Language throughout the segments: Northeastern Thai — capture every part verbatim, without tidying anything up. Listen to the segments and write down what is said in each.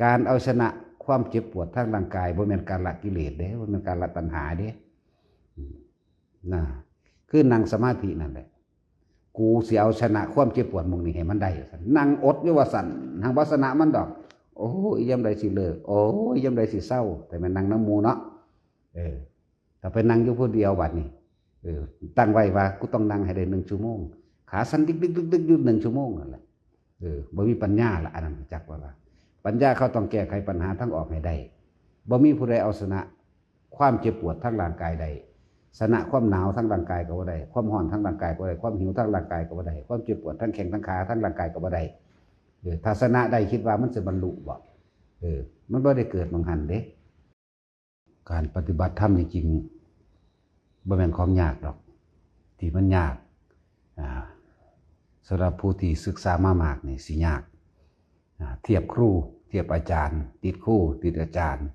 การเอาชนะความเจ็บปวดทางร่างกายบ่แม่นการละกิเลสเด้ บ่แม่นการละตัณหาเด้ อืม นะ คือนั่งสมาธินั่นแหละ กูสิเอาชนะความเจ็บปวดหม่องนี้ให้มันได้ นั่งอดอยู่ว่าซั่น หังบ่ชนะมันดอก โอ้ย ยามใดสิเลิก โอ้ย ยามใดสิเซา แต่แม่นนั่งนำหมู่เนาะ เออ ถ้าไปนั่งอยู่ผู้เดียวบัดนี้ เออ ตั้งไว้ว่ากูต้องนั่งให้ได้หนึ่งชั่วโมง ขาสั่นดิกๆๆๆอยู่หนึ่งชั่วโมงนั่นแหละ เออ บ่มีปัญญาละ อันนั้นจักว่า ปัญญาเขาต้องแก้ไขปัญหาทางออกให้ได้ บ่มีผู้ใดเอาชนะความเจ็บปวดทางร่างกายได้ ชนะความหนาวทางร่างกายก็บ่ได้ ความร้อนทางร่างกายก็บ่ได้ ความหิวทางร่างกายก็บ่ได้ ความเจ็บปวดทางแข้งทางขาทางร่างกายก็บ่ได้ เออ ถ้าชนะได้คิดว่ามันสิบรรลุบ่ เออ มันบ่ได้เกิดหม่องหั้นเด้ การปฏิบัติธรรมจริงๆ บ่แม่นของยากดอก ที่มันยาก อ่า สำหรับผู้ที่ศึกษามามากนี่สิยาก อ่า เทียบครู เทียบอาจารย์ ติดครู ติดอาจารย์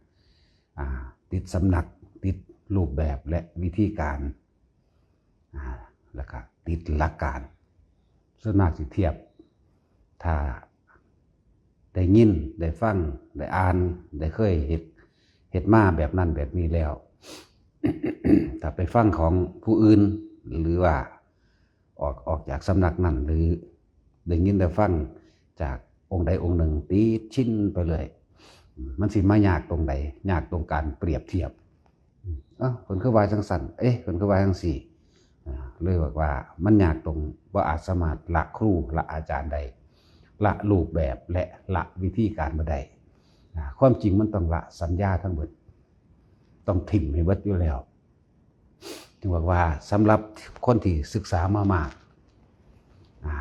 อ่า ติดสำนัก ติดรูปแบบและวิธีการ อ่า แล้วก็ติดหลักการ ส่วนมากสิเทียบ ถ้าได้ยิน ได้ฟัง ได้อ่าน ได้เคยเฮ็ด เฮ็ดมาแบบนั้นแบบนี้แล้ว ถ้าไปฟังของผู้อื่น หรือว่าออก ออกจากสำนักนั้น หรือได้ยินได้ฟังจากองค์ใดองค์หนึ่ง ติดชินไปเลย มันสิมายากตรงใด ยากตรงการเปรียบเทียบ เอ้า เพิ่นคือว่าจั่งซั้น เอ๊ะ เพิ่นคือว่าจั่งซี้ อ่า เลยบอกว่ามันยากตรงบ่อาจสามารถละครู ละอาจารย์ได้ ละรูปแบบ และละวิธีการบ่ได้ อ่า ความจริงมันต้องละสัญญาทั้งเบิด ต้องถิ่มให้เบิดอยู่แล้ว จึงบอกว่าสำหรับคนที่ศึกษามามาก อ่า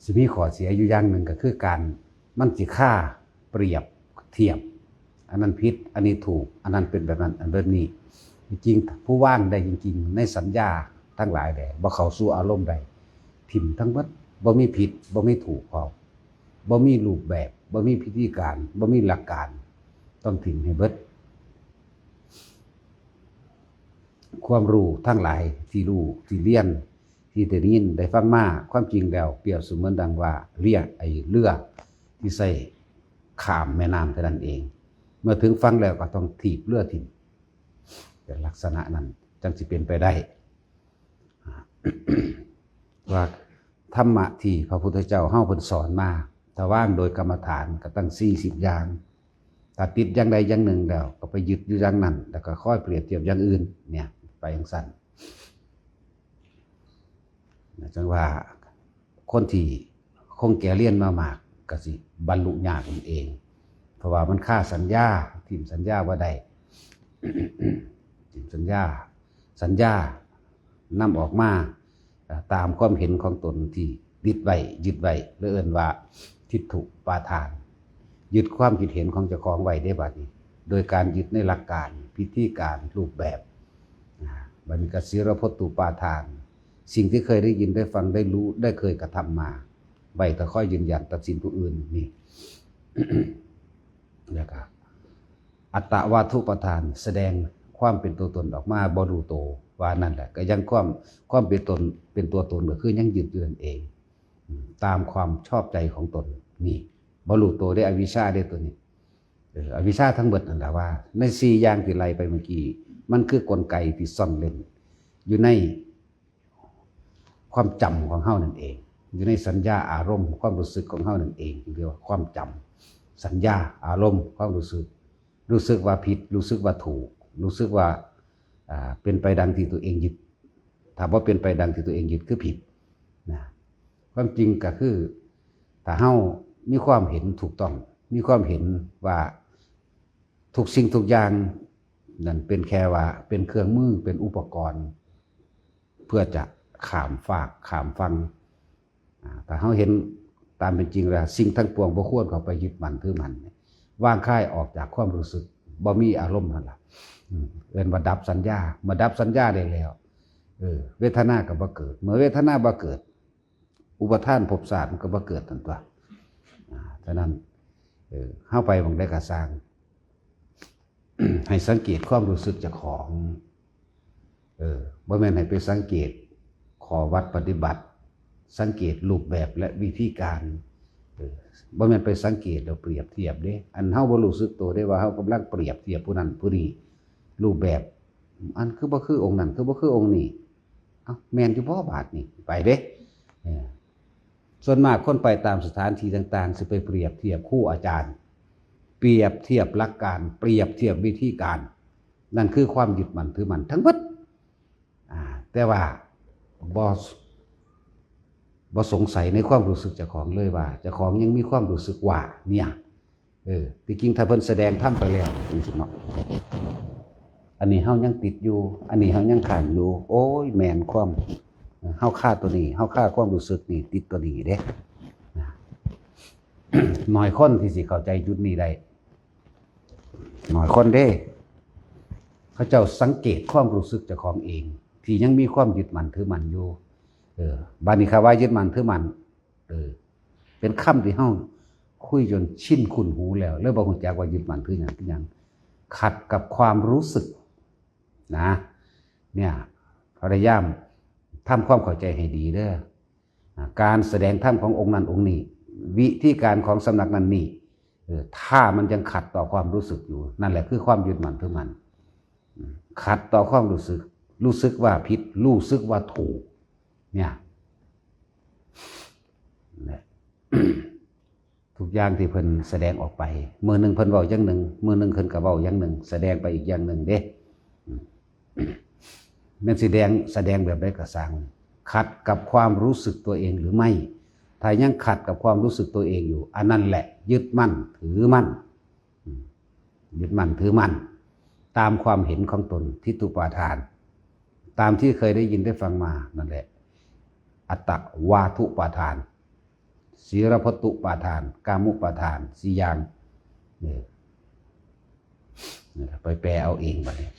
สิมีข้อเสียอยู่อย่างหนึ่งก็คือการ มันสิคาเปรียบเทียบ อันนั้นผิด อันนี้ถูก อันนั้นเป็นแบบนั้น อันแบบนี้ จริงๆ ผู้ว่างได้จริงๆ ในสัญญาทั้งหลายแหละ บ่เข้าสู่อารมณ์ใด ถิ่มทั้งเบิด บ่มีผิด บ่มีถูกพร้อม บ่มีรูปแบบ บ่มีพิธีการ บ่มีหลักการ ต้องถิ่มให้เบิด ความรู้ทั้งหลายที่รู้ ที่เรียน ที่ได้ยิน ได้ฟังมา ความจริงแล้วเปรียบเสมือนดังว่าเรือ ไอ้เรือที่ใช้ข้ามแม่น้ำเท่านั้นเอง เมื่อถึงฝั่งแล้วก็ต้องถีบเรือถิ่ม เป็นลักษณะนั้น จั่งสิเป็นไปได้ ว่าธรรมะที่พระพุทธเจ้าเฮาเพิ่นสอนมา ถ้าวางโดยกรรมฐานก็ตั้งสี่สิบอย่าง ถ้าติดอย่างใดอย่างหนึ่งแล้ว ก็ไปยึดอยู่อย่างนั้น แล้วก็คอยเปรียบเทียบอย่างอื่น เนี่ย ไปจั่งซั้น นะ จั่งว่าคนที่คงแก่เรียนมามาก ก็สิบรรลุยากนั่นเอง เพราะว่ามันคาสัญญา ถิ่มสัญญาบ่ได้ ถิ่มสัญญา สัญญานำออกมา อ่า ตามความเห็นของตนที่ติดไว้ ยึดไว้ หรือเอิ้นว่าทิฏฐุปาทาน ยึดความคิดเห็นของเจ้าของไว้เด้บัดนี้ โดยการยึดในหลักการ พิธีการ รูปแบบ อ่า บัดนี้ก็ศีลพจน์ตุปาทาน สิ่งที่เคยได้ยิน ได้ฟัง ได้รู้ ได้เคยกระทำมา ไว้ถ้าคอยยืนยันตัดสินผู้อื่น นี่ แล้วก็อัตตวาทุปาทาน แสดงความเป็นตัวตนออกมาบ่รู้ตัว ว่านั่นแหละ ก็ยังความ ความเป็นตน เป็นตัวตนก็คือยังยึดอยู่นั่นเอง อืม ตามความชอบใจของตน นี่ บ่รู้ตัวเด้ อวิชชาเด้ตัวนี้ เออ อวิชชาทั้งหมดนั่นแหละว่า ในสี่อย่างที่ไล่ไปเมื่อกี้ มันคือกลไกที่ซ่อนเร้น อยู่ในความจำของเฮานั่นเอง อยู่ในสัญญาอารมณ์ ความรู้สึกของเฮานั่นเอง เรียกว่าความจำ สัญญา อารมณ์ ความรู้สึก รู้สึกว่าผิด รู้สึกว่าถูก รู้สึกว่า อ่า เป็นไปดังที่ตัวเองยึด ถ้าบ่เป็นไปดังที่ตัวเองยึดคือผิด นะ ความจริงก็คือ ถ้าเฮามีความเห็นถูกต้อง มีความเห็นว่าทุกสิ่งทุกอย่างนั่นเป็นแค่ว่าเป็นเครื่องมือ เป็นอุปกรณ์ เพื่อจะข้ามฟากข้ามฝั่ง อ่า ถ้าเฮาเห็นตามเป็นจริงแล้ว สิ่งทั้งปวงบ่ควรเข้าไปยึดมั่นถือมั่น วางคลายออกจากความรู้สึก บ่มีอารมณ์นั่นล่ะ อืม เอิ้นว่าดับสัญญา เมื่อดับสัญญาได้แล้ว เออ เวทนาก็บ่เกิด เมื่อเวทนาบ่เกิด อุปาทานภพชาติมันก็บ่เกิดนั่นตั๊ว อ่า ฉะนั้น เออ เฮาไปหม่องใดก็ซ่าง ให้สังเกตความรู้สึกเจ้าของ เออ บ่แม่นให้ไปสังเกตข้อวัดปฏิบัติ สังเกตรูปแบบและวิธีการ เออ บ่แม่นไปสังเกตแล้วเปรียบเทียบเด้ อันเฮาบ่รู้สึกตัวได้ว่าเฮากำลังเปรียบเทียบผู้นั้นผู้นี้ รูปแบบ อันคือบ่คือองค์นั้น คือบ่คือองค์นี้ เอ้า แม่นอยู่บ่บาดนี้ ไปเด้ เออ ส่วนมากคนไปตามสถานที่ต่างๆ สิไปเปรียบเทียบครูอาจารย์ เปรียบเทียบหลักการ เปรียบเทียบวิธีการ นั่นคือความยึดมั่นถือมั่นทั้งหมด อ่า แต่ว่าบ่ บ่สงสัยในความรู้สึกเจ้าของเลยว่า เจ้าของยังมีความรู้สึกว่า เนี่ย เออ ที่จริงถ้าเพิ่นแสดงธรรมไปแล้วจังซี้เนาะ อันนี้เฮายังติดอยู่ อันนี้เฮายังค้างอยู่ โอ้ย แม่นความ เฮาคาตัวนี้ เฮาคาความรู้สึกนี่ ติดตัวนี้เด้ น้อยคนที่สิเข้าใจจุดนี้ได้ น้อยคนเด้ เขาเจ้าสังเกตความรู้สึกเจ้าของเอง ที่ยังมีความยึดมั่นถือมั่นอยู่ เออ บาดนี้คำว่ายึดมั่นถือมั่น เออ เป็นคำที่เฮาคุยจนชินคุ้นหูแล้ว เลยบ่ฮู้จักว่ายึดมั่นถือหยัง คือหยัง ขัดกับความรู้สึก นะ เนี่ย พยายามทำความเข้าใจให้ดีเด้อ อ่า การแสดงธรรมขององค์นั้นองค์นี้ วิธีการของสำนักนั้นนี้ เออ ถ้ามันยังขัดต่อความรู้สึกอยู่ นั่นแหละคือความยึดมั่นถือมั่น อืม ขัดต่อความรู้สึก รู้สึกว่าผิด รู้สึกว่าถูก เนี่ย เนี่ย ทุกอย่างที่เพิ่นแสดงออกไป มื้อหนึ่งเพิ่นเว้าอย่างหนึ่ง มื้อหนึ่งเพิ่นก็เว้าอย่างหนึ่ง แสดงไปอีกอย่างหนึ่งเด้ อืม แม่นสิแสดง แสดงแบบใดก็ซ่าง ขัดกับความรู้สึกตัวเองหรือไม่ ถ้ายังขัดกับความรู้สึกตัวเองอยู่ อันนั้นแหละยึดมั่นถือมั่น อืม ยึดมั่นถือมั่น ตามความเห็นของตน ทิฏฐุปาทาน ตามที่เคยได้ยินได้ฟังมานั่นแหละ อัตตวาทุปาทาน สีลพัตตุปาทาน กามุปาทาน สี่อย่าง เออ นี่ล่ะ ไปแปลเอาเองบัดนี้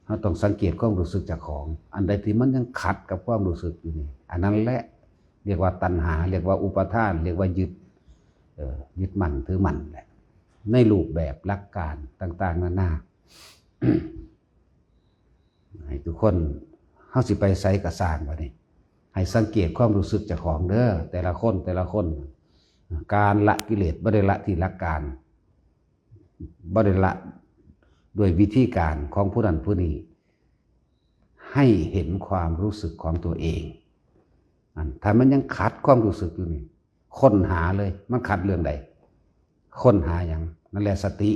เราต้องสังเกตความรู้สึกเจ้าของ อันใดที่มันยังขัดกับความรู้สึกอยู่นี่ อันนั้นแหละ เรียกว่าตัณหา เรียกว่าอุปาทาน เรียกว่ายึด เอ่อ ยึดมั่นถือมั่นแหละ ในรูปแบบหลักการต่างๆ นานา ให้ทุกคน เฮาสิไปไสก็ซ่างบัดนี้ ให้สังเกตความรู้สึกเจ้าของเด้อ แต่ละคน แต่ละคน การละกิเลสบ่ได้ละที่หลักการ บ่ได้ละด้วยวิธีการของผู้นั้นผู้นี้ ให้เห็นความรู้สึกของตัวเอง อัน ถ้ามันยังขัดความรู้สึกอยู่นี่ ค้นหาเลย มันขัดเรื่องใด ค้นหาหยัง นั่นแหละสติ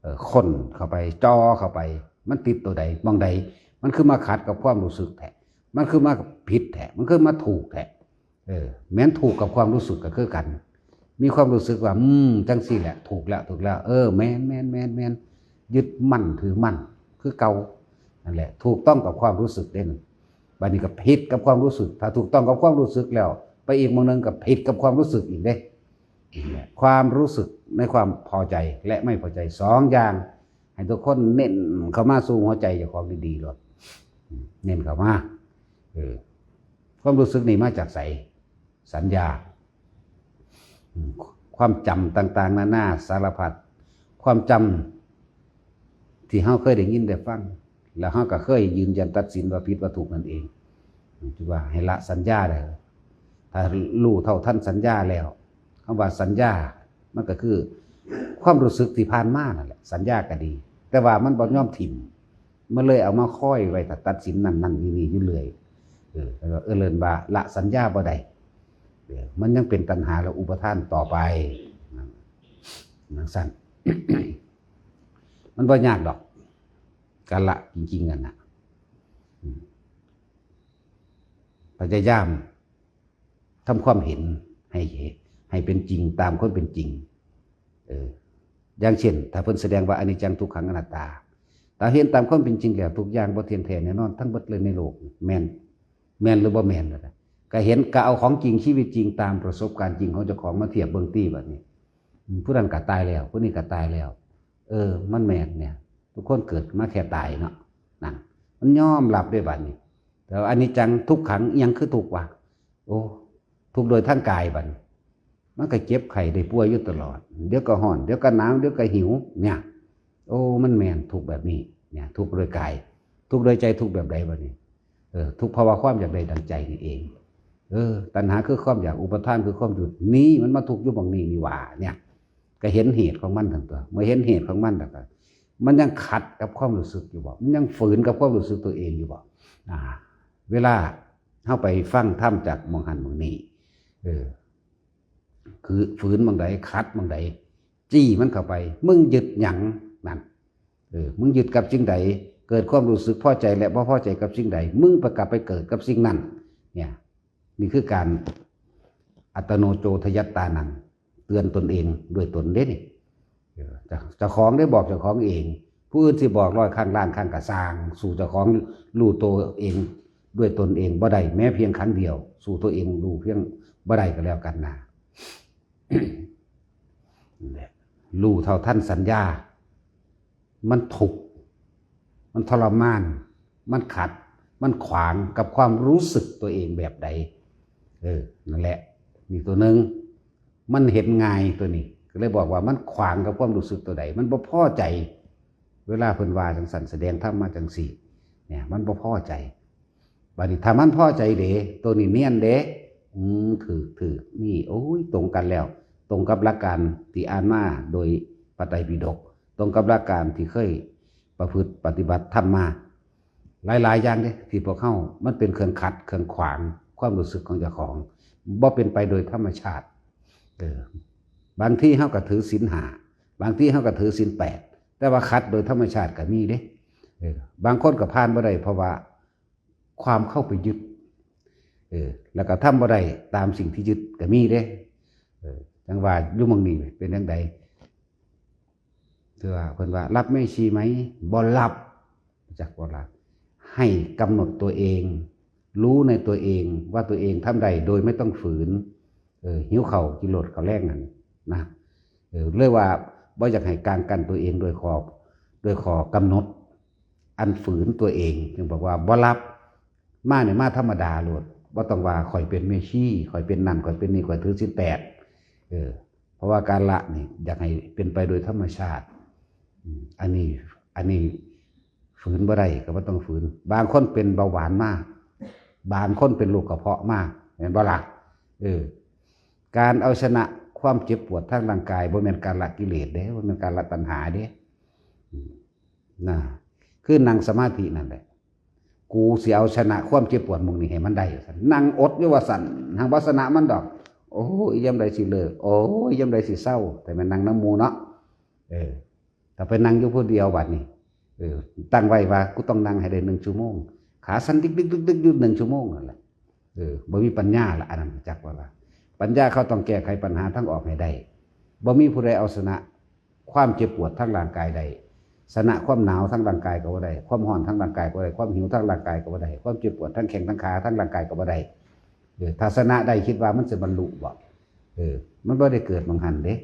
เออ ค้นเข้าไป จ่อเข้าไป มันติดตัวใด หม่องใด มันคือมาขัดกับความรู้สึกแท้ มันคือมาผิดแท้ มันคือมาถูกแท้ เออ แม่นถูกกับความรู้สึกก็คือกัน มีความรู้สึกว่า อืม จังซี่แหละ ถูกแล้ว ถูกแล้ว เออ แม่น แม่น แม่น แม่น ยึดมั่นถือมั่น คือเก่า นั่นแหละ ถูกต้องกับความรู้สึกเด้ บัดนี้ก็ผิดกับความรู้สึก ถ้าถูกต้องกับความรู้สึกแล้ว ไปอีกหม่องหนึ่งก็ผิดกับความรู้สึกอีกเด้ นี่แหละ ความรู้สึกในความพอใจและไม่พอใจสองอย่าง ให้ทุกคนเน้นเข้ามาสู่หัวใจเจ้าของดีๆ โลด เน้นเข้ามา เออ ความรู้สึกนี่มาจากไส สัญญา อืม ความจำต่างๆ นานาสารพัด ความจำที่เราเคยได้ยินได้ฟัง แล้วเราก็เคยยืนยันตัดสินว่าผิดว่าถูกนั่นเอง ถือว่าให้ละสัญญาได้ ถ้ารู้เท่าทันสัญญาแล้ว คำว่าสัญญา มันก็คือความรู้สึกที่ผ่านมานั่นแหละ สัญญาก็ดี แต่ว่ามันบ่ยอมถิ่ม มันเลยเอามาคอยไว้ถ้าตัดสินนั่นนั่นนี่นี่อยู่เรื่อย เออ แล้วก็เอิ้นว่าละสัญญาบ่ได้ เออ มันยังเป็นตัณหาและอุปาทานต่อไป นั่น จั่งซั้น มันบ่ยากดอก การละจริงๆ นั่นน่ะ อืม พยายามทำความเห็นให้ ให้เป็นจริงตามความเป็นจริง เออ อย่างเช่น ถ้าเพิ่นแสดงว่าอนิจจังทุกขังอนัตตา ถ้าเห็นตามความเป็นจริงแล้ว ทุกอย่างบ่เที่ยงแท้แน่นอนทั้งหมดเลยในโลก แม่น แม่นหรือบ่แม่นล่ะ ก็เห็น ก็เอาของจริงชีวิตจริงตามประสบการณ์จริงของเจ้าของมาเทียบเบิ่งติบัดนี้ อืม ผู้นั้นก็ตายแล้ว ผู้นี้ก็ตายแล้ว เออ มันแม่นเนี่ย ทุกคนเกิดมาแค่ตายเนาะ นั่น มันยอมรับได้บัดนี้ แต่ว่าอนิจจังทุกขัง อิหยังคือทุกข์วะ โอ้ ทุกข์โดยทางกายบัดนี้ มันก็เจ็บไข้ได้ป่วยอยู่ตลอด เดี๋ยวก็ร้อน เดี๋ยวก็หนาว เดี๋ยวก็หิว เนี่ย โอ้ มันแม่นทุกข์แบบนี้ เนี่ย ทุกข์โดยกาย ทุกข์โดยใจ ทุกข์แบบใดบัดนี้ เออ ทุกข์เพราะว่าความอยากได้ดังใจนี่เอง เออ ตัณหาคือความอยาก อุปาทานคือความยึด นี่มันมาทุกข์อยู่หม่องนี้นี่หว่า เนี่ย ก็เห็นเหตุของมันทั้งตัว เมื่อเห็นเหตุของมันแล้วก็ มันยังขัดกับความรู้สึกอยู่บ่ มันยังฝืนกับความรู้สึกตัวเองอยู่บ่ อ่า เวลาเฮาไปฟังธรรมจากหม่องหั้นหม่องนี้ เออ คือฝืนหม่องใด ขัดหม่องใด จี้มันเข้าไป มึงยึดหยังนั่น เออ มึงยึดกับสิ่งใด เกิดความรู้สึกพอใจและบ่พอใจกับสิ่งใด มึงไปกลับไปเกิดกับสิ่งนั้น เนี่ย นี่คือการ อัตโนโจทยัตตานัง เตือนตนเองด้วยตนเด้นี่ เออ เจ้า เจ้าของได้บอกเจ้าของเอง ผู้อื่นสิบอกร้อยครั้งล้านครั้งก็ซ่าง สู้เจ้าของรู้ตัวเองด้วยตนเองบ่ได้ แม้เพียงครั้งเดียว สู้ตัวเองรู้เพียงบ่ได้ก็แล้วกันนะ นั่นแหละ รู้เท่าทันสัญญา มันทุกข์ มันทรมาน มันขัด มันขวางกับความรู้สึกตัวเองแบบใด เออ นั่นแหละ นี่ตัวหนึ่ง มันเห็นง่ายตัวนี้ ก็เลยบอกว่ามันขวางกับความรู้สึกตัวใด มันบ่พอใจ เวลาเพิ่นว่าจังซั่น แสดงธรรมมาจังซี่ เนี่ย มันบ่พอใจ บัดนี้ถ้ามันพอใจเด้ ตัวนี้เนียนเด้ อืม ถืก ถืก นี่ โอ้ย ตรงกันแล้ว ตรงกับหลักการที่อ่านมาโดยพระไตรปิฎก ตรงกับหลักการที่เคยประพฤติปฏิบัติธรรมมา หลายๆ อย่างเด้ ที่พวกเฮา มันเป็นเครื่องขัด เครื่องขวางความรู้สึกของเจ้าของ บ่เป็นไปโดยธรรมชาติ เออ บางทีเฮาก็ถือศีลห้า บางทีเฮาก็ถือศีลแปด แต่ว่าขัดโดยธรรมชาติก็มีเด้ เออ บางคนก็ผ่านบ่ได้ เพราะว่าความเข้าไปยึด เออ แล้วก็ทำบ่ได้ตามสิ่งที่ยึดก็มีเด้ เออ จังว่าอยู่หม่องนี้เป็นจังใด คือว่าเพิ่นว่ารับแม่ชีไหม บ่รับ จักบ่รับ ให้กำหนดตัวเอง รู้ในตัวเองว่าตัวเองทำได้โดยไม่ต้องฝืน เออ หิวข้าวกินโลดข้าวแลงนั่นนะ เออ เลยว่าบ่อยากให้กางกั้นตัวเองโดยข้อ โดยข้อกำหนด อันฝืนตัวเอง จึงบอกว่าบ่รับ มาเนี่ยมาธรรมดาโลด บ่ต้องว่าข้อยเป็นแม่ชี ข้อยเป็นนั่น ข้อยเป็นนี่ ข้อยถือศีลแปด เออ เพราะว่าการละนี่อยากให้เป็นไปโดยธรรมชาติ อืม อันนี้ อันนี้ ฝืนบ่ได้ก็บ่ต้องฝืน บางคนเป็นเบาหวานมา บางคนเป็นโรคกระเพาะมา แม่นบ่ล่ะ เออ การเอาชนะความเจ็บปวดทางร่างกายบ่แม่นการละกิเลสเด้ บ่แม่นการละตัณหาเด้ อืม นะ คือนั่งสมาธินั่นแหละ กูสิเอาชนะความเจ็บปวดหม่องนี้ให้มันได้ นั่งอดอยู่ว่าซั่น หากบ่ชนะมันดอก โอ้ย ยามใดสิเลิก โอ้ย ยามใดสิเซา แต่แม่นนั่งนำหมู่เนาะ เออ ถ้าไปนั่งอยู่ผู้เดียวบัดนี้ เออ ตั้งไว้ว่ากูต้องนั่งให้ได้หนึ่งชั่วโมง ขาสั่นดิกดิกดิกดิกอยู่หนึ่งชั่วโมงนั่นแหละ เออ บ่มีปัญญาละ อันนั้นจักว่าละ ปัญญาเขาต้องแก้ไขปัญหาทางออกให้ได้ บ่มีผู้ใดเอาชนะความเจ็บปวดทางร่างกายได้ ชนะความหนาวทางร่างกายก็บ่ได้ ความร้อนทางร่างกายก็บ่ได้ ความหิวทางร่างกายก็บ่ได้ ความเจ็บปวดทางแข้งทางขาทางร่างกายก็บ่ได้ เออ ถ้าชนะได้คิดว่ามันสิบรรลุบ่ เออ มันบ่ได้เกิดหม่องหั้นเด้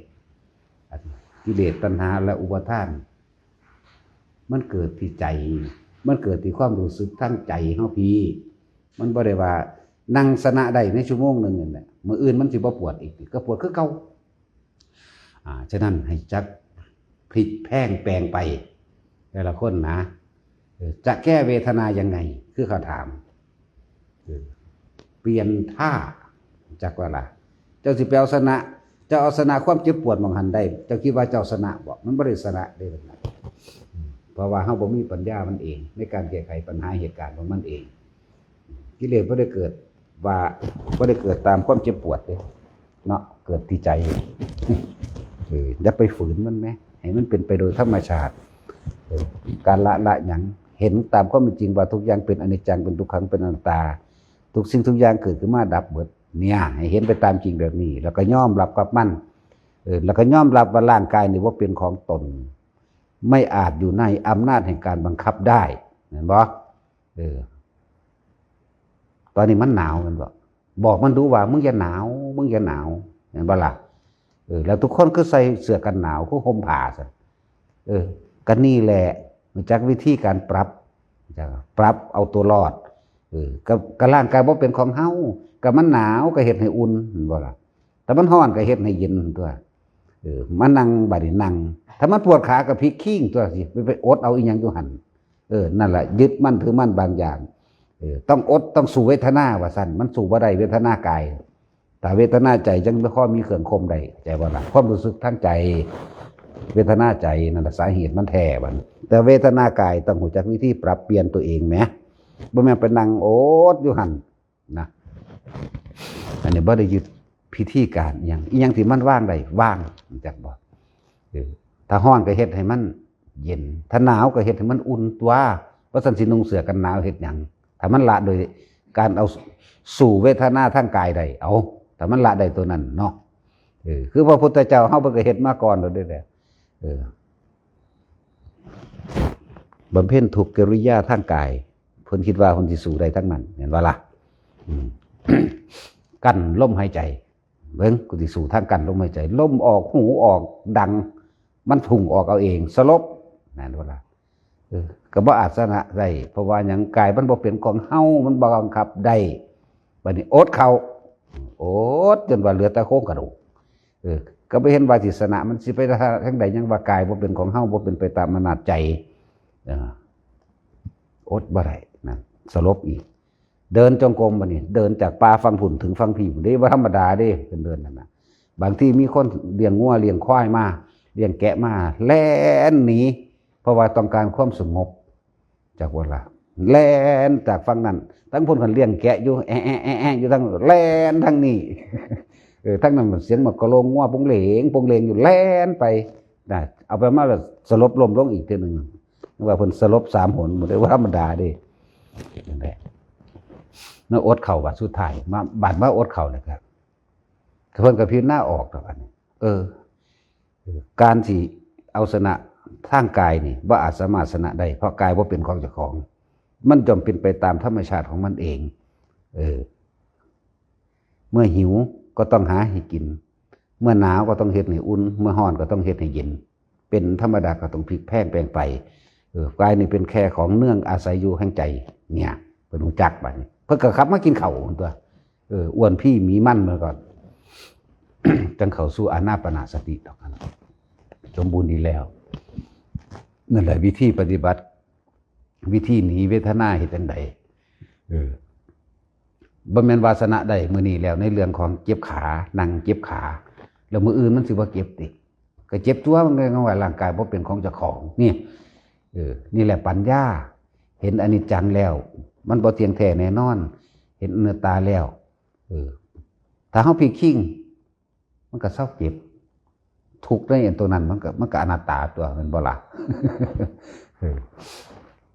กิเลสตัณหาและอุปาทาน มันเกิดที่ใจ มันเกิดที่ความรู้สึกทางใจเฮาพี้ มันบ่ได้ว่านั่งชนะได้ในชั่วโมงหนึ่งนั่นแหละ มื้ออื่นมันสิบ่ปวดอีก ก็ปวดคือเก่า อ่า ฉะนั้นให้จักพลิกแพลงแปลงไป แต่ละคนนะ เออ จะแก้เวทนายังไง คือเขาถาม เออ เปลี่ยนท่า จักว่าล่ะ เจ้าสิไปเอาชนะ เจ้าเอาชนะความเจ็บปวดหม่องหั้นได้ เจ้าคิดว่าเจ้าชนะบ่ มันบ่ได้ชนะเด้ อืม เพราะว่าเฮาบ่มีปัญญามันเอง ในการแก้ไขปัญหาเหตุการณ์ของมันเอง กิเลสบ่ได้เกิดว่า บ่ได้เกิดตามความเจ็บปวดเด้ เนาะ เกิดที่ใจ เออ อย่าไปฝืนมันแหม ให้มันเป็นไปโดยธรรมชาติ เออ การละ ละหยัง เห็นตามความเป็นจริงว่าทุกอย่างเป็นอนิจจัง เป็นทุกขัง เป็นอนัตตา ทุกสิ่งทุกอย่างเกิดขึ้นมาดับหมด เนี่ย ให้เห็นไปตามจริงแบบนี้ แล้วก็ยอมรับกับมัน เออ แล้วก็ยอมรับว่าร่างกายนี่บ่เป็นของตน ไม่อาจอยู่ในอำนาจแห่งการบังคับได้ เห็นบ่ เออ ตอนนี้มันหนาว แม่นบ่ บอกมันดูว่า มึงอย่าหนาว มึงอย่าหนาว เห็นบ่ล่ะ เออ แล้วทุกคนคือใส่เสื้อกันหนาว คือห่มผ้าซะ เออ ก็นี่แหละ รู้จักวิธีการปรับ จะปรับเอาตัวรอด เออ ก็ ก็ร่างกายบ่เป็นของเฮา ก็มันหนาวก็เฮ็ดให้อุ่น เห็นบ่ล่ะ แต่มันร้อนก็เฮ็ดให้เย็นตัว เออ มานั่งบัดนี้นั่ง ถ้ามันปวดขาก็พลิกคิงตัวสิ ไป ไปอดเอาอีหยังอยู่หั่น เออ นั่นแหละ ยึดมั่นถือมั่นบางอย่าง เออ ต้องอด ต้องสู้เวทนา ว่าซั่น มันสู้บ่ได้เวทนากาย ถ้าเวทนาใจจั่งพอมีเครื่องข่มได้ เข้าใจบ่ล่ะ ความรู้สึกทางใจ เวทนาใจนั่นล่ะสาเหตุมันแท้บัดนี้ แต่เวทนากายต้องรู้จักวิธีปรับเปลี่ยนตัวเองแหม บ่แม่นไปนั่งอดอยู่หั่นนะ อันนี้บ่ได้ยึดพิธีการอิหยัง อิหยังที่มันวางได้วาง รู้จักบ่ เออ ถ้าร้อนก็เฮ็ดให้มันเย็น ถ้าหนาวก็เฮ็ดให้มันอุ่นตั๊ว บ่ซั้นสินุ่งเสื้อกันหนาวเฮ็ดหยัง ถ้ามันละโดยการเอาสู่เวทนาทางกายได้ เอา ถ้ามันละได้ตัวนั้นเนาะ เออ คือพระพุทธเจ้าเฮาเพิ่นก็เฮ็ดมาก่อนแล้วเด้อ เออ บำเพ็ญทุกกิริยาทางกาย เพิ่นคิดว่าเพิ่นสิสู้ได้ทั้งนั้น แม่นบ่ล่ะ อืม กั้นลมหายใจ เบิ่ง กูสิสู้ทางกั้นลมหายใจ ลมออก หูออก ดัง มันพุ่งออกเอาเอง สลบ แม่นบ่ล่ะ เออ ก็บ่อาจชนะได้ เพราะว่าหยัง กายมันบ่เป็นของเฮา มันบ่บังคับได้ บัดนี้อดข้าว อดจนว่าเหลือแต่โครงกระดูก เออ ก็บ่เห็นว่าสิชนะ มันสิไปทางใด ยังว่ากายบ่เป็นของเฮา บ่เป็นไปตามอำนาจใจ เออ อดบ่ได้นะ สลบอีก เดินจงกรมบัดนี้ เดินจากป่าฝั่งพุ้นถึงฝั่งพี้พุ้นเด้ บ่ธรรมดาเด้ เพิ่นเดินนั่นน่ะ บางทีมีคนเลี้ยงงัวเลี้ยงควายมา เลี้ยงแกะมา แล่นหนี เพราะว่าต้องการความสงบ จักบ่ล่ะ แล่นจากฝั่งนั้น ทั้งพุ้นคันเลี้ยงแกะอยู่ แอะแอะแอะแอะอยู่ ทั้งแล่นทางนี้ เออ ทางนั้นมันเสียงหมากกะโลงงัวโปงเหลงโปงเหลงอยู่ แล่นไปนะ เอาไปมาแล้วสลบล้มลงอีกเทื่อหนึ่ง นึกว่าเพิ่นสลบสามหน บ่ได้ว่าธรรมดาเด้ นั่นแหละ มาอดข้าวบาดสุดท้าย มา บาดมาอดข้าวแล้วก็ เพิ่นก็พิจารณาออกดอกอันนี้ เออ การสิเอาชนะทางกายนี่ บ่อาจสามารถชนะได้ เพราะกายบ่เป็นของเจ้าของ มันย่อมเป็นไปตามธรรมชาติของมันเอง เออ เมื่อหิวก็ต้องหาให้กิน เมื่อหนาวก็ต้องเฮ็ดให้อุ่น เมื่อร้อนก็ต้องเฮ็ดให้เย็น เป็นธรรมดาก็ต้องพลิกแพลงแปลงไป เออ กายนี่เป็นแค่ของเนื่องอาศัยอยู่แห่งใจ เนี่ย เพิ่นรู้จักบัดนี้ เพิ่นก็กลับมากินข้าวตั๊ว เออ อ้วนพี้หมีมันมาก่อน จั่งเข้าสู่อานาปานสติดอก สมบูรณ์ดีแล้ว นั่นแหละวิธีปฏิบัติ วิธีหนีเวทนาเฮ็ดจั่งใด เออ บ่แม่นว่าชนะได้มื้อนี้แล้ว ในเรื่องของเจ็บขา นั่งเจ็บขา แล้วมื้ออื่นมันสิบ่เจ็บติ ก็เจ็บตั๊ว มันก็ว่าร่างกายบ่เป็นของเจ้าของ นี่ เออ นี่แหละปัญญา เห็นอนิจจังแล้ว มันบ่เที่ยงแท้แน่นอน เห็นอนัตตาแล้ว เออ ถ้าเฮาพลิกคิง มันก็เซาเจ็บ ทุกข์ในอันตัวนั้น มันก็ มันก็อนัตตาตั๊ว แม่นบ่ล่ะ เออ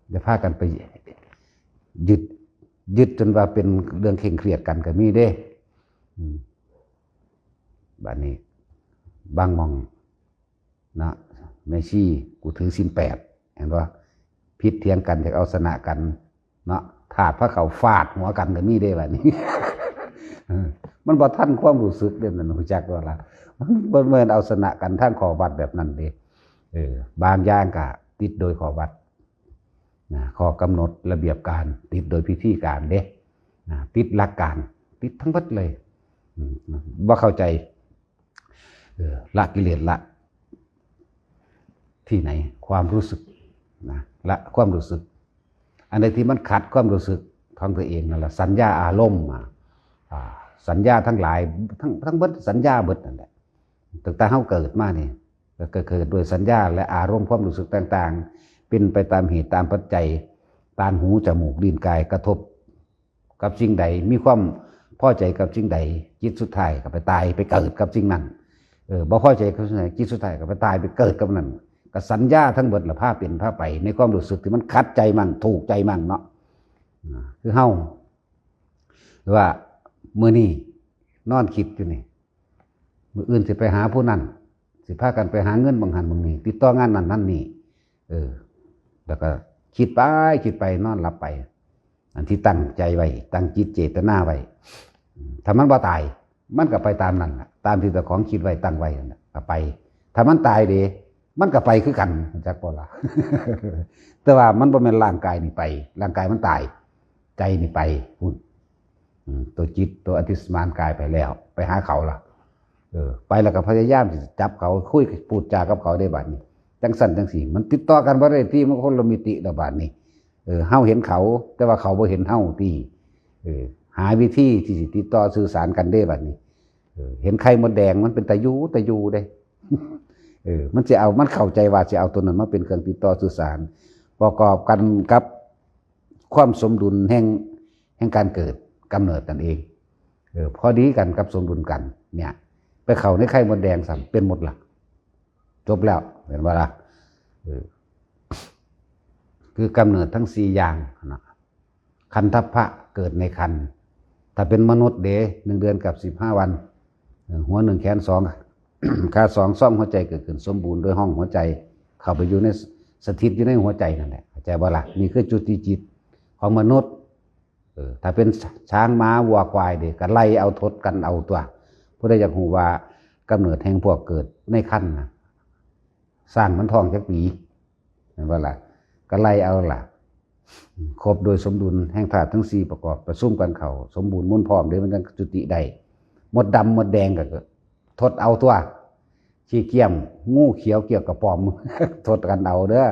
อย่าพากันไปยึด ยึดจนว่าเป็นเรื่องเคร่งเครียดกันก็มีเด้ อืม บัดนี้ บางหม่อง นะ แม่ชี กูถือศีลแปด เห็นบ่ ผิดเถียงกัน อยากเอาชนะกัน เนาะ ถาดพระเขาฟาดหัวกันก็มีเด้บัดนี้ เออ มันบ่ทันความรู้สึกเด้ นั่นรู้จักบ่ล่ะ มันบ่แม่นเอาชนะกันทางข้อวัดแบบนั้นเด้ เออ บางอย่างก็ติดโดยข้อวัด นะ ข้อกำหนดระเบียบการ ติดโดยพิธีการเด้ นะ ติดหลักการ ติดทั้งหมดเลย อืม บ่เข้าใจ เออ ละกิเลสละ ที่ไหน ความรู้สึก นะ ละความรู้สึก อันใดที่มันขัดความรู้สึกของตัวเองนั่นล่ะ สัญญาอารมณ์ อ่า อ่า สัญญาทั้งหลาย ทั้ง ทั้งเบิดสัญญาเบิดนั่นแหละ ตั้งแต่เฮาเกิดมานี่ ก็เกิดด้วยสัญญาและอารมณ์ความรู้สึกต่างๆ เป็นไปตามเหตุตามปัจจัย ตาหูจมูกลิ้นกายกระทบกับสิ่งใด มีความพอใจกับสิ่งใด จิตสุดท้ายก็ไปตายไปเกิดกับสิ่งนั้น เออ บ่พอใจกับสิ่งใด จิตสุดท้ายก็ไปตายไปเกิดกับนั้น ก็สัญญาทั้งหมดละพาเป็นพาไปในความรู้สึกที่มันขัดใจมั่ง ถูกใจมั่งเนาะ อ่า คือเฮา ว่ามื้อนี้นอนคิดอยู่นี่ มื้ออื่นสิไปหาผู้นั้น สิพากันไปหาเงินหม่องหั้นหม่องนี้ ติดต่องานนั้นนั่นนี่ เออ แล้วก็คิดไป คิดไป นอนหลับไป อันที่ตั้งใจไว้ ตั้งจิตเจตนาไว้ ถ้ามันบ่ตาย มันก็ไปตามนั่นล่ะ ตามที่เจ้าของคิดไว้ตั้งไว้นั่นล่ะ ก็ไป ถ้ามันตายเด้ มันก็ไปคือกัน จักบ่ล่ะ แต่ว่ามันบ่แม่นร่างกายนี่ไป ร่างกายมันตาย ใจนี่ไปพุ้น อืม ตัวจิต ตัวอธิสมานกายไปแล้ว ไปหาเขาล่ะ เออ ไปแล้วก็พยายามสิจับเขา คุย พูดจากับเขาได้บัดนี้ จั่งซั้นจั่งซี้ มันติดต่อกันบ่ได้ติ มันคนละมิติแล้วบัดนี้ เออ เฮาเห็นเขา แต่ว่าเขาบ่เห็นเฮาติ เออ หาวิธีที่สิติดต่อสื่อสารกันเด้บัดนี้ เออ เห็นไข่มดแดงมันเป็นตาอยู่ตาอยู่เด้ เออ มันสิเอา มันเข้าใจว่าสิเอาตัวนั้นมาเป็นเครื่องติดต่อสื่อสาร ประกอบกันกับความสมดุลแห่ง แห่งการเกิดกำเนิดนั่นเอง เออ พอดีกันกับสมดุลกัน เนี่ย ไปเข้าในไข่มดแดงซ้ำ เป็นหมดละ จบแล้ว เห็นบ่ล่ะ เออ คือกำเนิดทั้งสี่อย่างนะ คันทัพพะเกิดในครรภ์ ถ้าเป็นมนุษย์เด้ หนึ่งเดือนกับสิบห้าวัน เออ หัวหนึ่งแขนสอง ขาสอง ซ่องหัวใจเกิดขึ้นสมบูรณ์โดยห้องหัวใจ เข้าไปอยู่ใน สถิตอยู่ในหัวใจนั่นแหละ เข้าใจบ่ล่ะ นี่คือจุติจิตของมนุษย์ เออ ถ้าเป็นช้างม้าวัวควายเด้ ก็ไล่เอา ทดกันเอาตัว ผู้ใดอยากรู้ว่ากำเนิดแห่งพวกเกิดในครรภ์นะ สร้างมันท้องจักปี เห็นบ่ล่ะ ก็ไล่เอาล่ะ ครบโดยสมดุลแห่งธาตุทั้งสี่ประกอบ ประชุมกันเข้า สมบูรณ์มูลพร้อมเด้ มันจั่งจุติได้ มดดำมดแดงก็ ทดเอาตัว ขี้เกียจ งูเขียวเกี่ยวกับปอม ทดกันเอาเด้อ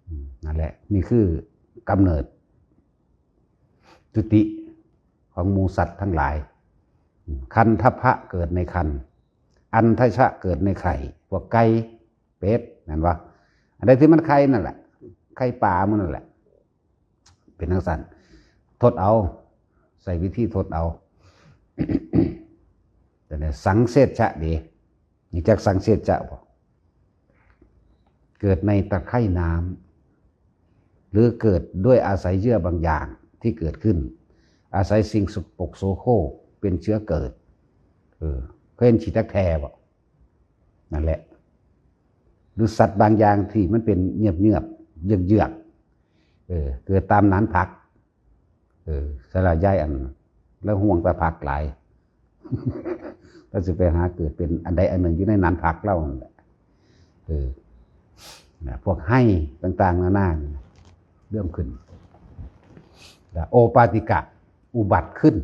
อืม นั่นแหละ นี่คือกำเนิด จุติของหมู่สัตว์ทั้งหลาย อืม คันทัพพะเกิดในครรภ์ อันทชะเกิดในไข่ พวกไก่ เป็ด นั่นวะ อันใดที่มันไข่นั่นแหละ ไข่ปลามันนั่นแหละ เป็นจั่งซั้น ทดเอา ใช้วิธีทดเอา แต่เนี่ย สังเสชะเด้ นี่จักสังเสชะบ่ เกิดในตะไคร่น้ำ หรือเกิดด้วยอาศัยเยื่อบางอย่างที่เกิดขึ้น อาศัยสิ่งสกปรกโสโครกเป็นเชื้อเกิด เออ เคยเห็นขี้ตั๊กแตบ่ นั่นแหละ หรือสัตว์บางอย่างที่มันเป็นเยือกๆ เยือกๆ เออ เกิดตามหนานผัก เออ สละยายอัน แล้วห่วงแต่ผักหลาย แล้วสิไปหาเกิดเป็นอันใดอันหนึ่งอยู่ในหนานผักเล่านั่นแหละ เออ นะ พวกไฮ่ต่างๆ นานานี่เริ่มขึ้น แล้วโอปาติกะ อุบัติขึ้น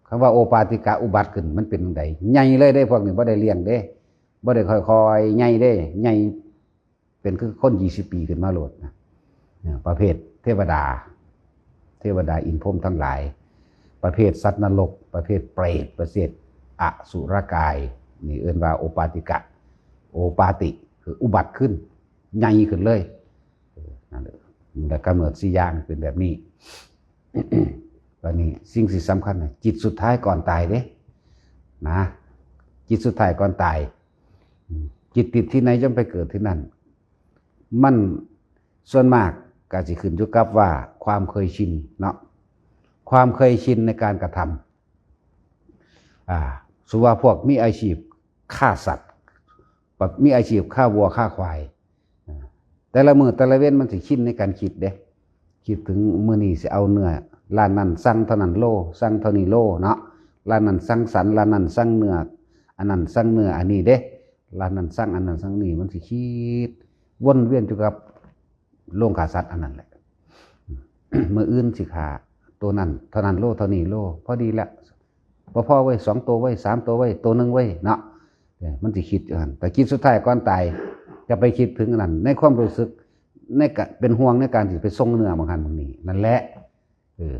คำว่าโอปาติกะอุบัติขึ้น มันเป็นจั่งใด ใหญ่เลยเด้ พวกนี้บ่ได้เลี้ยงเด้ บ่ได้ค่อยๆ ใหญ่เด้ ใหญ่ เป็นคือคนยี่สิบปีขึ้นมาโลดนะ เนี่ย ประเภทเทวดา เทวดาอินทร์พรหมทั้งหลาย ประเภทสัตว์นรก ประเภทเปรต ประเภทอสุรกาย นี่เอิ้นว่าโอปาติกะ โอปาติ คืออุบัติขึ้น ใหญ่ขึ้นเลย เออ นั่นแหละ แล้วกำเนิดสี่อย่างเป็นแบบนี้ วันนี้สิ่งที่สำคัญนะ จิตสุดท้ายก่อนตายเด้ นะ จิตสุดท้ายก่อนตาย อืม จิตติดที่ไหนย่อมไปเกิดที่นั่น มันส่วนมากก็สิขึ้นอยู่กับว่าความเคยชินเนาะ ความเคยชินในการกระทำ อ่า สมมุติว่าพวกมีอาชีพฆ่าสัตว์ มีอาชีพฆ่าวัวฆ่าควาย อ่า แต่ละมื้อแต่ละเว็นมันสิชินในการคิดเด้ คิดถึงมื้อนี้สิเอาเนื้อ ร้านนั้นสั่งเท่านั้นโล สั่งเท่านี้โลเนาะ ร้านนั้นสั่งสัน ร้านนั้นสั่งเนื้อ อันนั้นสั่งเนื้ออันนี้เด้ ร้านนั้นสั่งอันนั้นสั่งนี่ มันสิคิดวนเวียนอยู่กับโรงฆ่าสัตว์อันนั้นแหละ มื้ออื่นสิฆ่าตัวนั้นเท่านั้นโล เท่านี้โล พอดีละ บ่พอเว้ย สองตัวเว้ย สามตัวเว้ย ตัวหนึ่งเว้ยเนาะ เออ มันสิคิดอย่างนั้น แต่จิตสุดท้ายก่อนตาย จะไปคิดถึงอันนั้น ในความรู้สึก ในกะ เป็นห่วงในการที่ไปส่งเนื้อหม่องหั้นหม่องนี้ นั่นแหละ เออ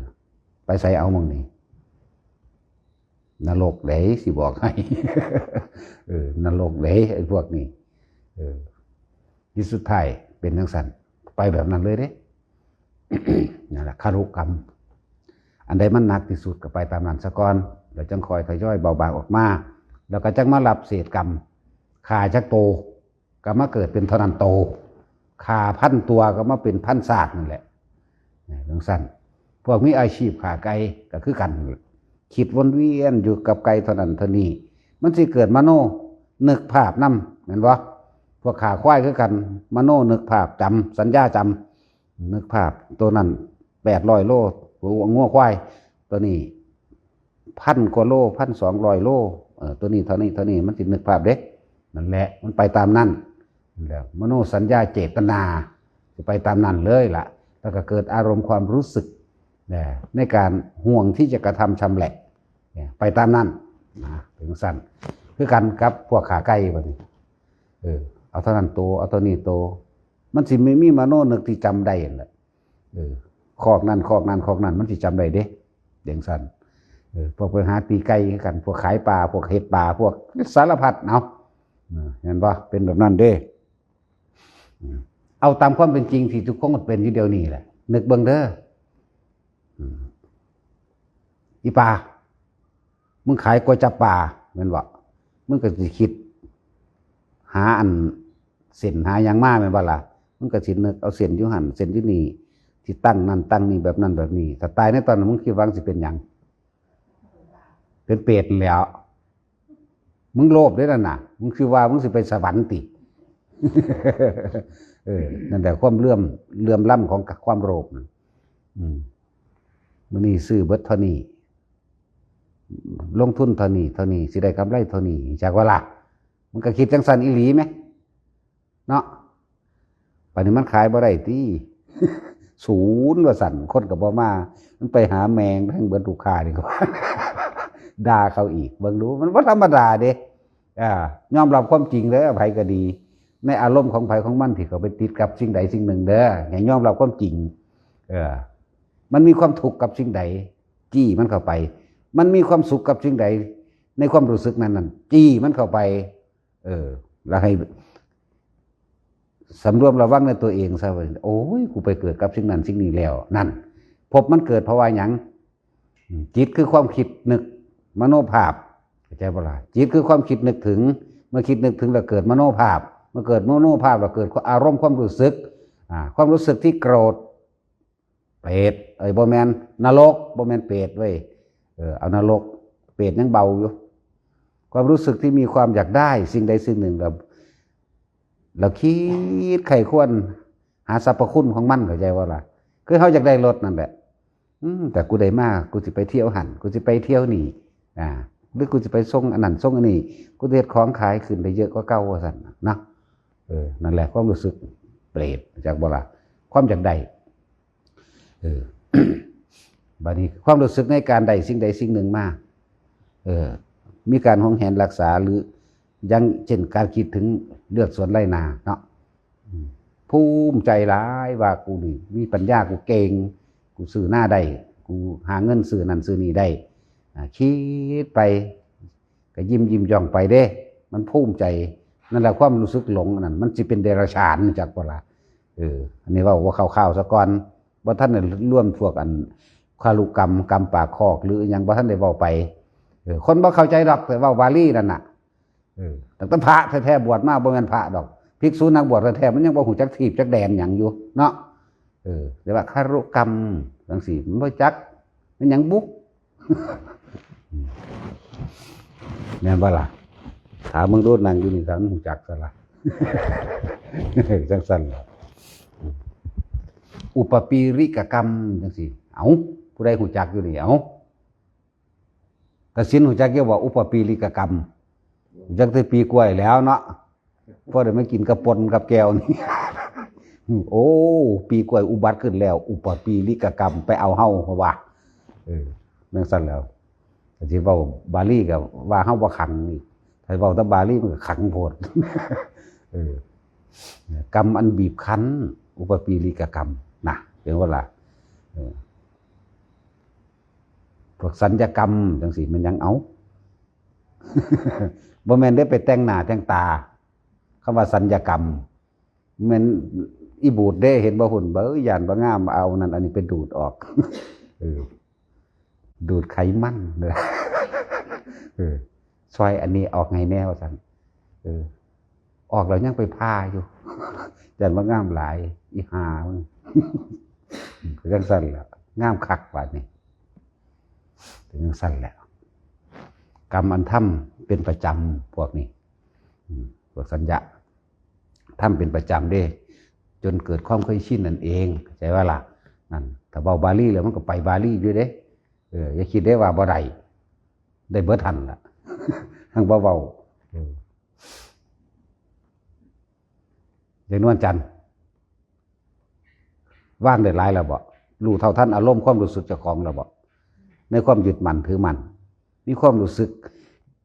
ไปใส่เอาหม่องนี้ นรกเด้ สิบอกให้ เออ นรกเด้ ไอ้พวกนี้ เออ ที่สุดท้ายเป็นจั่งซั้น ไปแบบนั้นเลยเด้ นั่นแหละ คารุกรรม อันใดมันหนักที่สุดก็ไปตามนั้นซะก่อน แล้วจั่งค่อยทยอยเบาบางออกมา แล้วก็จั่งมารับเศษกรรม ฆ่าจักโต ก็มาเกิดเป็นเท่านั้นโต ฆ่าพันตัวก็มาเป็นพันซากนั่นแหละ จั่งซั้น พวกมีอาชีพฆ่าไก่ก็คือกัน คิดวนเวียนอยู่กับไก่เท่านั้นเท่านี้ มันสิเกิดมโนนึกภาพนำ แม่นบ่ พวกฆ่าควายคือกัน มโนนึกภาพจำ สัญญาจำ นึกภาพตัวนั้นแปดร้อยโล งัวควาย ตัวนี้พันกว่าโล พันสองร้อยโล เออ ตัวนี้เท่านี้ เท่านี้ มันสินึกภาพเด้ นั่นแหละ มันไปตามนั้น แล้วมโนสัญญาเจตนา สิไปตามนั้นเลยล่ะ แล้วก็เกิดอารมณ์ความรู้สึก นะ ในการห่วงที่จะกระทำชำแหละ เนี่ย ไปตามนั้น นะ เป็นจั่งซั้น คือกันกับพวกฆ่าไก่บัดนี้ เออ เอาเท่านั้นโต เอาเท่านี้โต มันสิมี มีมโนนึกที่จำได้นั่นแหละ เออ คอกนั่นคอกนั่นคอกนั่น มันสิจำได้เด้ จั่งซั่น เออ พวกไปหาตีไก่คือกัน พวกขายปลา พวกเฮ็ดปลา พวกสารพัด เอา เออ เห็นบ่ เป็นแบบนั้นเด้ อืม เอาตามความเป็นจริงที่ทุกคนเป็นอยู่เดี๋ยวนี้แหละ นึกเบิ่งเด้อ อืม อีปลา มึงขายก๋วยจั๊บปลาแม่นบ่ มึงก็สิคิด หาอันเส้นหาหยังมาแม่นบ่ล่ะ มึงก็สินึกเอาเส้นอยู่หั่น เส้นอยู่นี่ ที่ตั้งนั่นตั้งนี่ แบบนั้นแบบนี้ ถ้าตายในตอนนั้น มึงคิดว่ามึงสิเป็นหยัง เป็นเปรตแหล้ว มึงโลภเด้นั่นน่ะ มึงคิดว่ามึงสิไปสวรรค์ติ เออ นั่นแหละความเหลื่อม เหลื่อมล้ำของความโลภน่ะ อืม มื้อนี้ซื้อเบิดเท่านี้ ลงทุนเท่านี้ เท่านี้ สิได้กำไรเท่านี้ จักว่าล่ะ มันก็คิดจังซั่นอีหลีแหม เนาะ บัดนี้มันขายบ่ได้ติ ศูนย์ว่าซั่น คนก็บ่มา มันไปหาแม่งทั้งเบิดลูกค้านี่ก็ ด่าเขาอีก เบิ่งดู มันบ่ธรรมดาเด้ อ่า ยอมรับความจริงเด้อ ไผก็ดี ในอารมณ์ของไผของมันที่เขาไปติดกับสิ่งใดสิ่งหนึ่งเด้อ ให้ยอมรับความจริง เออ มันมีความทุกข์กับสิ่งใด จี้มันเข้าไป มันมีความสุขกับสิ่งใด ในความรู้สึกนั้นนั่น จี้มันเข้าไป เออ แล้วให้สำรวมระวังในตัวเองซะว่า โอ้ย กูไปเกิดกับสิ่งนั้นสิ่งนี้แล้ว นั่น ภพมันเกิดเพราะว่าหยัง อืม จิตคือความคิดนึก มโนภาพ เข้าใจบ่ล่ะ จิตคือความคิดนึกถึง เมื่อคิดนึกถึงแล้วเกิดมโนภาพ เมื่อเกิดมโนภาพแล้วเกิดอารมณ์ความรู้สึก อ่า ความรู้สึกที่โกรธ เปรต เอ้ย บ่แม่น นรก บ่แม่นเปรตเว้ย เออ เอานรก เปรตยังเบาอยู่ ความรู้สึกที่มีความอยากได้สิ่งใดสิ่งหนึ่ง เรา เราคิดใคร่ครวญหาสรรพคุณของมัน เข้าใจบ่ล่ะ คือเฮาอยากได้รถนั่นแหละ อืม แต่กูได้มา กูสิไปเที่ยวหั่น กูสิไปเที่ยวนี่ อ่า หรือกูสิไปส่งอันนั้นส่งอันนี้ กูสิเฮ็ดของขายขึ้นได้เยอะกว่าเก่า ว่าซั่นน่ะ เนาะ เออ นั่นแหละความรู้สึกเปรต จักบ่ล่ะ ความอยากได้ เออ บัดนี้ความรู้สึกในการได้สิ่งใดสิ่งหนึ่งมา เออ มีการหวงแหนรักษา หรืออย่างเช่นการคิดถึงเลือดสวนไร่นาเนาะ อืม ภูมิใจหลายว่ากูนี่มีปัญญา กูเก่ง กูซื้อนาได้ กูหาเงินซื้อนั่นซื้อนี่ได้ อ่า คิดไป ก็ยิ้มยิ้มย่องไปเด้ มันภูมิใจ นั่นแหละความรู้สึกหลงอันนั้น มันสิเป็นเดรัจฉาน จักบ่ล่ะ เออ อันนี้เว้าว่าคร่าวๆซะก่อน บ่ทันได้รวมพวกอันคารุกรรม กรรมปากคอก หรืออิหยังบ่ทันได้เว้าไป เออ คนบ่เข้าใจดอก แต่เว้าบาลีนั่นน่ะ เออ ตั้งแต่พระแท้ๆ บวชมาบ่แม่นพระดอก ภิกษุนักบวชแท้ๆ มันยังบ่ฮู้จักทีปจักแดนหยังอยู่เนาะ เออ แต่ว่าคารุกรรมจังซี่ มันบ่จัก มันหยังบุ แม่นบ่ล่ะ ถามมึงโดนนั่งอยู่นี่ ถามมึงฮู้จักซะล่ะ จังซั่นล่ะ อุปปีริกกรรมจังซี่ เอ้า ผู้ใดฮู้จักอยู่นี่ เอ้า กสิณฮู้จักอยู่บ่ อุปปีริกกรรม ฮู้จักแต่ปีกล้วยแล้วเนาะ พอได้มากินกับป่นกับแจ่วนี่ โอ้ ปีกล้วยอุบัติขึ้นแล้ว อุปปีริกกรรม ไปเอาเฮา เพราะว่า เออ จั่งซั่นแล้ว แต่สิเว้าบาลีก็ว่าเฮาบ่ขลังอีก ถ้าเว้าแต่บาลีมันก็ขลังโพด เออ กรรมอันบีบคั้น อุปปีริกกรรม นะ เห็นบ่ล่ะ เออ พวกสัญญกรรมจังซี่ มันยังเอา บ่แม่นได้ไปแต่งหน้าแต่งตา คำว่าสัญญกรรม แม่นอีบูดเด้ เห็นบ่หุ่น เบ้อ ย่านบ่งาม เอานั่นอันนี้ไปดูดออก เออ ดูดไขมัน เออ ซอยอันนี้ออกให้แน่ ว่าซั่น เออ ออกแล้วยังไปผ่าอยู่ ย่านบ่งามหลาย อีห่ามึง ก็จั่งซั่นแหละ งามคักบาดนี้ เป็นจั่งซั่นแหละ กรรมอันทำเป็นประจำพวกนี้ อืม พวกสัญญา ทำเป็นประจำเด้ จนเกิดความเคยชินนั่นเอง เข้าใจว่าล่ะ นั่น ถ้าเว้าบาลีแล้วมันก็ไปบาลีอยู่เด้ เออ อย่าคิดได้ว่าบ่ได้ ได้เบิดหั่นล่ะ หั้งบ่เว้า เออ ยายนวลจันทร์ วางได้หลายแล้วบ่ รู้เท่าทันอารมณ์ความรู้สึกเจ้าของแล้วบ่ ในความยึดมั่นถือมั่น มีความรู้สึก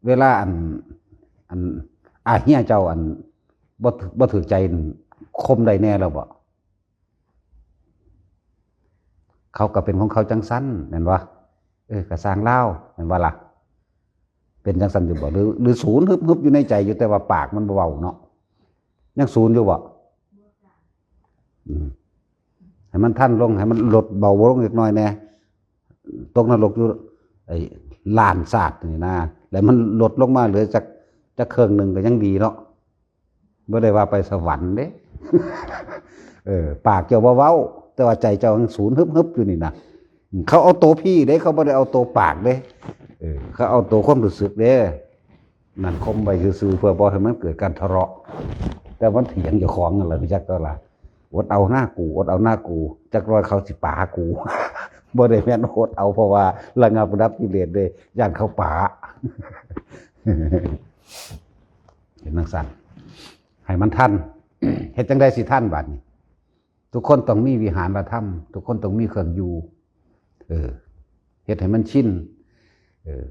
เวลาอัน อัน อาเฮียเจ้าอัน บ่ บ่ถือใจ คมได้แน่แล้วบ่ เขาก็เป็นของเขาจังซั่นแม่นบ่ เออ ก็ซ่างลาวแม่นบ่ล่ะ เป็นจังซั่นอยู่บ่ หรือ หรือศูนย์ฮึบๆอยู่ในใจอยู่ แต่ว่าปากมันบ่เว้าเนาะ ยังศูนย์อยู่บ่ อืม ให้มันทันลง ให้มันลดเบาลงเล็กน้อยแหน่ ตกนรกอยู่ ไอ้ ล้านชาตินี่นะ แล้วมันลดลงมาเหลือจัก จักครึ่งหนึ่งก็ยังดีเนาะ บ่ได้ว่าไปสวรรค์เด้ เออ ปากเจ้าบ่เว้า แต่ว่าใจเจ้ายังศูนย์ฮึบๆอยู่นี่นะ เขาเอาตัวพี่เด้ เขาบ่ได้เอาตัวปากเด้ เออ เขาเอาตัวความรู้สึกเด้ นั่นข่มไว้ซื่อๆ เพื่อบ่ให้มันเกิดการทะเลาะ แต่มันเถียงเจ้าของนั่นแหละ พี่จักก็ล่ะ อดเอาหน้ากู อดเอาหน้ากู จักร้อยเขาสิปากู บ่ได้แม่นอดเอาเพราะว่าระงับดับกิเลสเด้ ย่านเขาปา เห็นจังซั่น ให้มันทัน เฮ็ดจังได๋สิทันบัดนี้ ทุกคนต้องมีวิหารธรรม ทุกคนต้องมีเครื่องอยู่ เออ เฮ็ดให้มันชิน เออ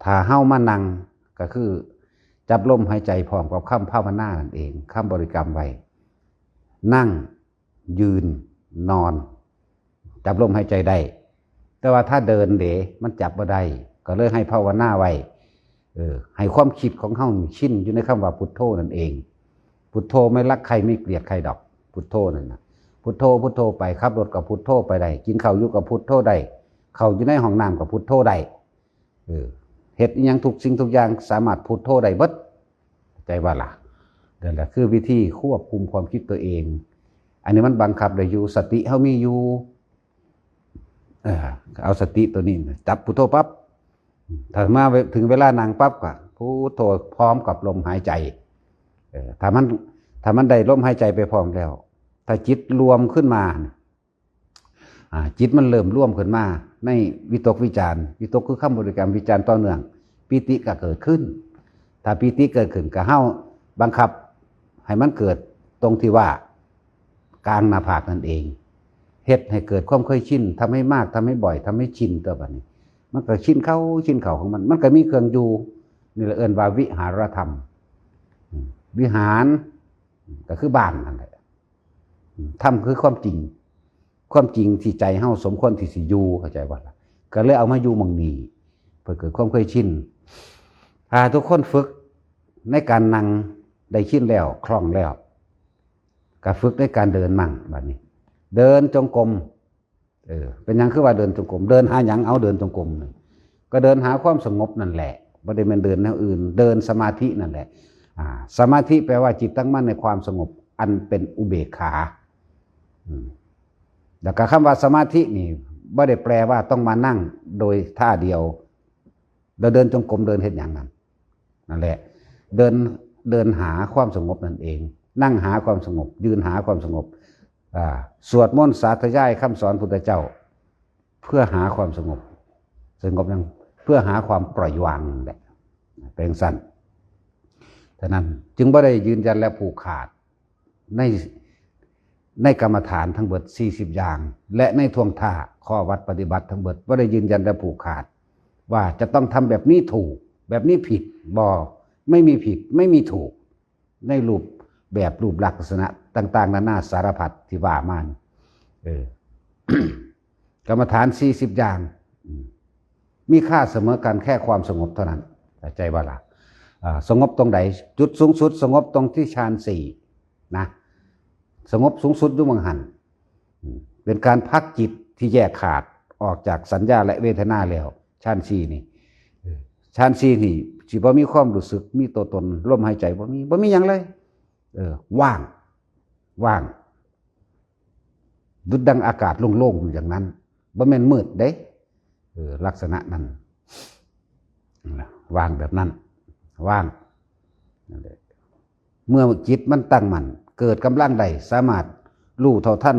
ถ้าเฮามานั่งก็คือจับลมหายใจพร้อมกับคำภาวนานั่นเอง คำบริกรรมไว้ นั่ง ยืน นอน จับลมหายใจได้ แต่ว่าถ้าเดินเด๋ มันจับบ่ได้ ก็เลยให้ภาวนาไว้ เออ ให้ความคิดของเฮานี่ชินอยู่ในคำว่าพุทโธนั่นเอง พุทโธไม่รักใครไม่เกลียดใครดอก พุทโธนั่นน่ะ พุทโธ พุทโธไป ขับรถก็พุทโธไปได้ กินข้าวอยู่ก็พุทโธได้ เข้าอยู่ในห้องน้ำก็พุทโธได้ เออ เฮ็ดอิหยังทุกสิ่งทุกอย่างสามารถพุทโธได้เบิด เข้าใจบ่ล่ะ นั่นแหละคือวิธีควบคุมความคิดตัวเอง อันนี้มันบังคับได้อยู่ สติเฮามีอยู่ เออ เอาสติตัวนี้นะ จับพุทโธปั๊บ ถ้ามาถึงเวลานั่งปั๊บก็พุทโธพร้อมกับลมหายใจ เออ ถ้ามัน ถ้ามันได้ลมหายใจไปพร้อมแล้ว ถ้าจิตรวมขึ้นมา อ่า จิตมันเริ่มรวมขึ้นมาในวิตกวิจาร วิตกคือคำบริกรรม วิจารต่อเนื่อง ปีติก็เกิดขึ้น ถ้าปีติเกิดขึ้นก็เฮาบังคับให้มันเกิดตรงที่ว่ากลางหน้าผากนั่นเอง เฮ็ดให้เกิดความเคยชิน ทำให้มาก ทำให้บ่อย ทำให้ชิน ตัวบัดนี้ มันก็ชินเข้า ชินเข้าของมัน มันก็มีเครื่องอยู่ นี่แหละเอิ้นว่าวิหารธรรม อืม วิหาร ก็คือบ้านนั่นแหละ อืม ธรรมคือความจริง ความจริงที่ใจเฮาสมควรที่สิอยู่ เข้าใจบ่ล่ะ ก็เลยเอามาอยู่หม่องนี้ เพื่อเกิดความเคยชิน ถ้าทุกคนฝึกในการนั่งได้ชินแล้ว คล่องแล้ว ก็ฝึกในการเดินมั่งบัดนี้ เดินจงกรม เออ เป็นหยังคือว่าเดินจงกรม เดินหาหยัง เอาเดินจงกรมนี่ ก็เดินหาความสงบนั่นแหละ บ่ได้แม่นเดินแนวอื่น เดินสมาธินั่นแหละ อ่า สมาธิแปลว่าจิตตั้งมั่นในความสงบ อันเป็นอุเบกขา อืม แล้วก็คำว่าสมาธินี่บ่ได้แปลว่าต้องมานั่งโดยท่าเดียว แล้วเดินจงกรมเดินเฮ็ดหยังนั่น นั่นแหละ เดิน เดินหาความสงบนั่นเอง นั่งหาความสงบ ยืนหาความสงบ อ่า สวดมนต์สาธยายคำสอนพุทธเจ้า เพื่อหาความสงบ สงบยัง เพื่อหาความปล่อยวางนั่นแหละ เป็นจั่งซั้น ฉะนั้นจึงบ่ได้ยืนยันและผูกขาด ใน ในกรรมฐานทั้งเบิดสี่สิบอย่าง และในท่วงท่าข้อวัดปฏิบัติทั้งเบิด บ่ได้ยืนยันและผูกขาด ว่าจะต้องทำแบบนี้ถูก แบบนี้ผิด บ่ ไม่มีผิด ไม่มีถูก ในรูปแบบรูปลักษณะต่างๆ นานาสารพัดที่ว่ามานี่ เออ กรรมฐานสี่สิบอย่าง อืม มีค่าเสมอกันแค่ความสงบเท่านั้น เข้าใจบ่ล่ะ อ่า สงบตรงไหน จุดสูงสุดสงบตรงที่ฌานสี่นะ สงบสูงสุดอยู่หม่องหั่น อืม เป็นการพักจิตที่แยกขาดออกจากสัญญาและเวทนาแล้ว ฌานสี่นี่ เออ ฌานสี่นี่สิบ่มีความรู้สึก มีตัวตน ลมหายใจบ่มี บ่มีหยังเลย เออ ว่าง ว่าง ดุจดังอากาศโล่งๆอยู่อย่างนั้น บ่แม่นมืดเด้ เออ ลักษณะนั้น ว่างแบบนั้น ว่าง นั่นแหละ เมื่อจิตมันตั้งมั่น เกิดกำลังได้ สามารถรู้เท่าทัน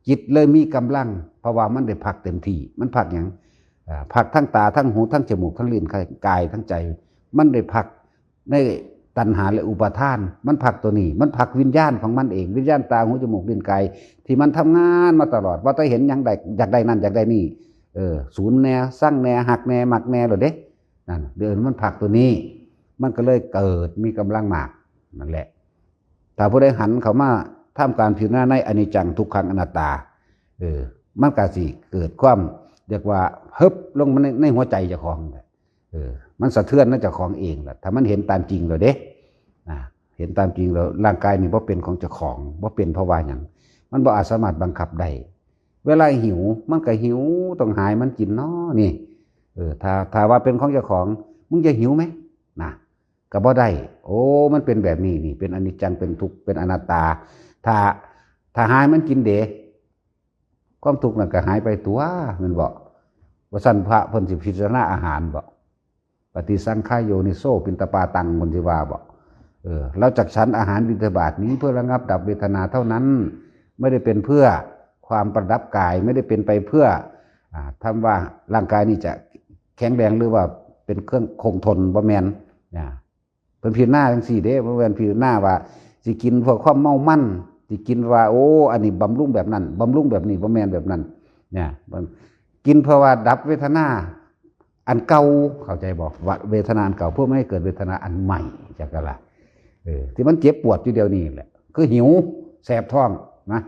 จิตเลยมีกำลัง เพราะว่ามันได้พักเต็มที่ มันพักหยัง อ่า พักทั้งตา ทั้งหู ทั้งจมูก ทั้งลิ้น ทั้งกาย ทั้งใจ มันได้พักในตัณหาและอุปาทาน มันพักตัวนี้ มันพักวิญญาณของมันเอง วิญญาณตา หู จมูก ลิ้น กาย ที่มันทำงานมาตลอด ว่าแต่เห็นหยังได้ อยากได้นั่น อยากได้นี่ เออ สูนแหน่ ซังแหน่ ฮักแหน่ มักแหน่ แล้วเด้ นั่น เดี๋ยวมันพักตัวนี้ มันก็เลยเกิดมีกำลังมาก นั่นแหละ ถ้าผู้ใดหันเข้ามาทำการพิจารณาในอนิจจัง ทุกขัง อนัตตา เออ มันก็สิเกิดความ เรียกว่า เฮิบลงมาในในหัวใจเจ้าของแหละ เออ มันสะเทือนในเจ้าของเองแหละ ถ้ามันเห็นตามจริงแล้วเด้ นะ เห็นตามจริงแล้ว ร่างกายนี่บ่เป็นของเจ้าของ บ่เป็นเพราะว่าหยัง มันบ่อาจสามารถบังคับได้ เวลาหิว มันก็หิว ต้องหาให้มันกินเนาะนี่ เออ ถ้า ถ้าว่าเป็นของเจ้าของ มึงจะหิวไหม นะ ก็บ่ได้ โอ้ มันเป็นแบบนี้นี่ เป็นอนิจจัง เป็นทุกข์ เป็นอนัตตา ถ้า ถ้าหาให้มันกินเด้ ความทุกข์นั่นก็หายไปตั๊ว แม่นบ่ ว่าซั่น พระเพิ่นสิพิจารณาอาหารบ่ ปฏิสังขายโยนิโสปิณฑปาตัง เพิ่นสิว่าบ่ เออ เราจักฉันอาหารบิณฑบาตนี้เพื่อระงับดับเวทนาเท่านั้น ไม่ได้เป็นเพื่อความประดับกาย ไม่ได้เป็นไปเพื่อ อ่า ทำว่าร่างกายนี้จะแข็งแรงหรือว่าเป็นเครื่องคงทน บ่แม่น นะ เพิ่นพิจารณาจังซี่เด้ บ่แม่นพิจารณาว่าสิกินเพื่อความเมามัน สิกินว่า โอ้ อันนี้บำรุงแบบนั้น บำรุงแบบนี้ บ่แม่นแบบนั้น เนี่ย มันกินเพื่อว่าดับเวทนาอันเก่า เข้าใจบ่ ว่าเวทนาอันเก่า เพื่อไม่ให้เกิดเวทนาอันใหม่ จักกะละ เออ ที่มันเจ็บปวดอยู่เดี๋ยวนี้แหละ คือหิว แสบท้องนะ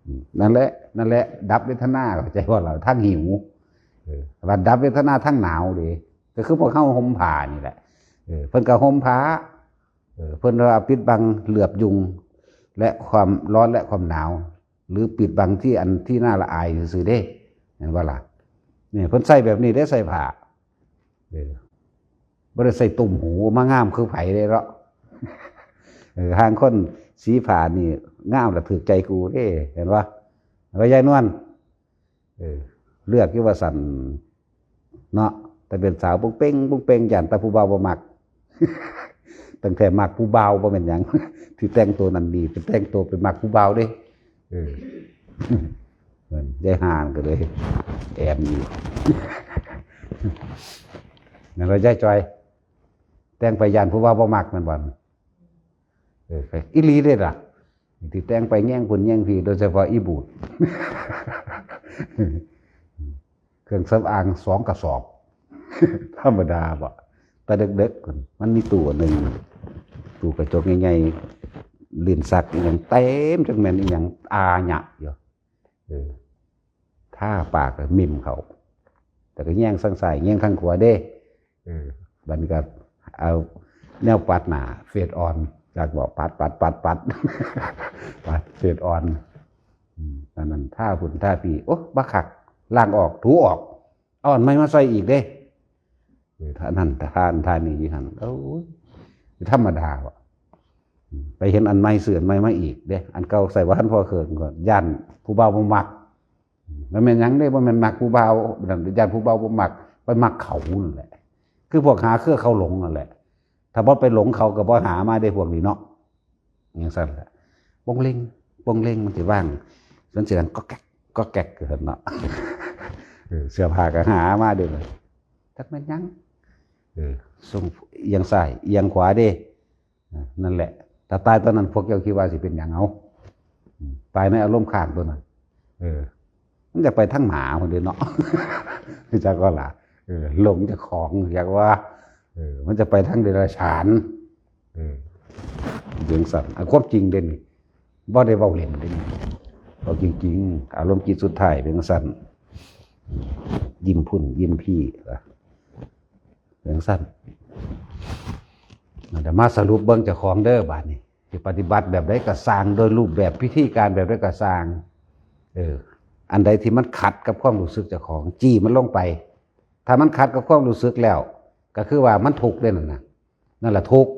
อืม นั่นแหละ นั่นแหละ ดับเวทนา เข้าใจบ่ล่ะ ทางหิว เออ ว่าดับเวทนาทางหนาวเด้ ก็คือพวกเฮาห่มผ้านี่แหละ เออ เพิ่นก็ห่มผ้า เออ เพิ่นว่าปิดบังเหลือบยุง และความร้อนและความหนาว หรือปิดบังที่อันที่น่าละอายซื่อๆเด้ เห็นบ่ล่ะ นี่เพิ่นใส่แบบนี้เด้ ใส่ผ้า เออ บ่ได้ใส่ตุ้มหูมางามคือไผเด้เนาะ เออ ห่างคนสีผ้านี่งามและถืกใจกูเด้ เห็นบ่ ว่ายายนวล เออ เลือกอยู่ว่าซั่นเนาะ แต่เป็นสาวปุ้งเป้งปุ้งเป้ง ย่านแต่ผู้บ่าวบ่มัก ตั้งแต่มักผู้บ่าวบ่แม่นหยัง ที่แต่งตัวนั่นดี เป็นแต่งตัวไปมักผู้บ่าวเด้ เออ เพิ่นยายห่านก็เลยแอบอยู่ นั่นล่ะยายจอย แต่งไปย่านผู้บ่าวบ่มักแม่นบ่ เออ อีหลีเด้ล่ะ ที่แต่งไปแย่งพุ่นแย่งพี้ โดยเฉพาะอีบูด เครื่องสำอางสองกระสอบ ธรรมดาบ่ แต่เด็กๆ มันมีตู้อันหนึ่ง ตู้กระจกใหญ่ๆ ลิ้นชักอีหยังเต็ม จักแม่นอีหยัง อาหยะอยู่ เออ ทาปากก็มิมเขา แต่ก็แย่งข้างซ้าย แย่งข้างขวาเด้ เออ บัดนี้ก็เอาแนวปัดหน้า เฟดออน จากบอกปัด ปัด ปัด ปัด ปัด เฟดออน อืม อันนั้นทาพุ่นทาพี้ โอ้ บ่คัก ล้างออก ถูออก เอาอันใหม่มาใส่อีกเด้ เออ ท่านั้น ท่านั้น ท่านี้อยู่หั่น โอ้ย ธรรมดาบ่ อืม ไปเห็นอันใหม่ ซื้ออันใหม่มาอีกเด้ อันเก่าใส่บ่ทันพอเครื่อง ก็ย่านผู้บ่าวบ่มัก มันแม่นหยังเด้ บ่แม่นมักผู้บ่าวนั่น ย่านผู้บ่าวบ่มัก ไปมักเขานั่นแหละ คือพวกหาเครือเขาหลงนั่นแหละ ถ้าบ่ไปหลงเขาก็บ่หามาเด้ พวกนี้เนาะ จังซั่นแหละ ปงเล็ง ปงเล็ง มันสิว่าง มันสิดังก๊อกแก๊ก ก๊อกแก๊ก จังซั่นเนาะ เออ เสื้อผ้าก็หามาเด้ จักแม่นหยัง เออ ส่งเอียงซ้าย เอียงขวาเด้ อ่ะ นั่นแหละ ถ้าตายตอนนั้นพวกเจ้าคิดว่าสิเป็นหยังเอา อืม ตายในอารมณ์ค้างตัวนั้น เออ มันจะไปทางหมาคนเดียวเนาะ จักว่าล่ะ เออ หลงเจ้าของ อยากว่า เออ มันจะไปทางเดรัจฉาน เออ จังซั่น อ่ะ ความจริงเด้นี่ บ่ได้เว้าเล่นเด้นี่ เว้าจริงๆ อารมณ์จิตสุดท้ายเป็นจังซั่น ยิ้มพุ่น ยิ้มพี้ จังซั่น เดี๋ยวมาสรุปเบิ่งเจ้าของเด้อบาดนี้ สิปฏิบัติแบบใดก็ซ่าง โดยรูปแบบพิธีการแบบใดก็ซ่าง เออ อันใดที่มันขัดกับความรู้สึกเจ้าของ จี้มันลงไป ถ้ามันขัดกับความรู้สึกแล้ว ก็คือว่ามันทุกข์เด้นั่นน่ะ นั่นแหละทุกข์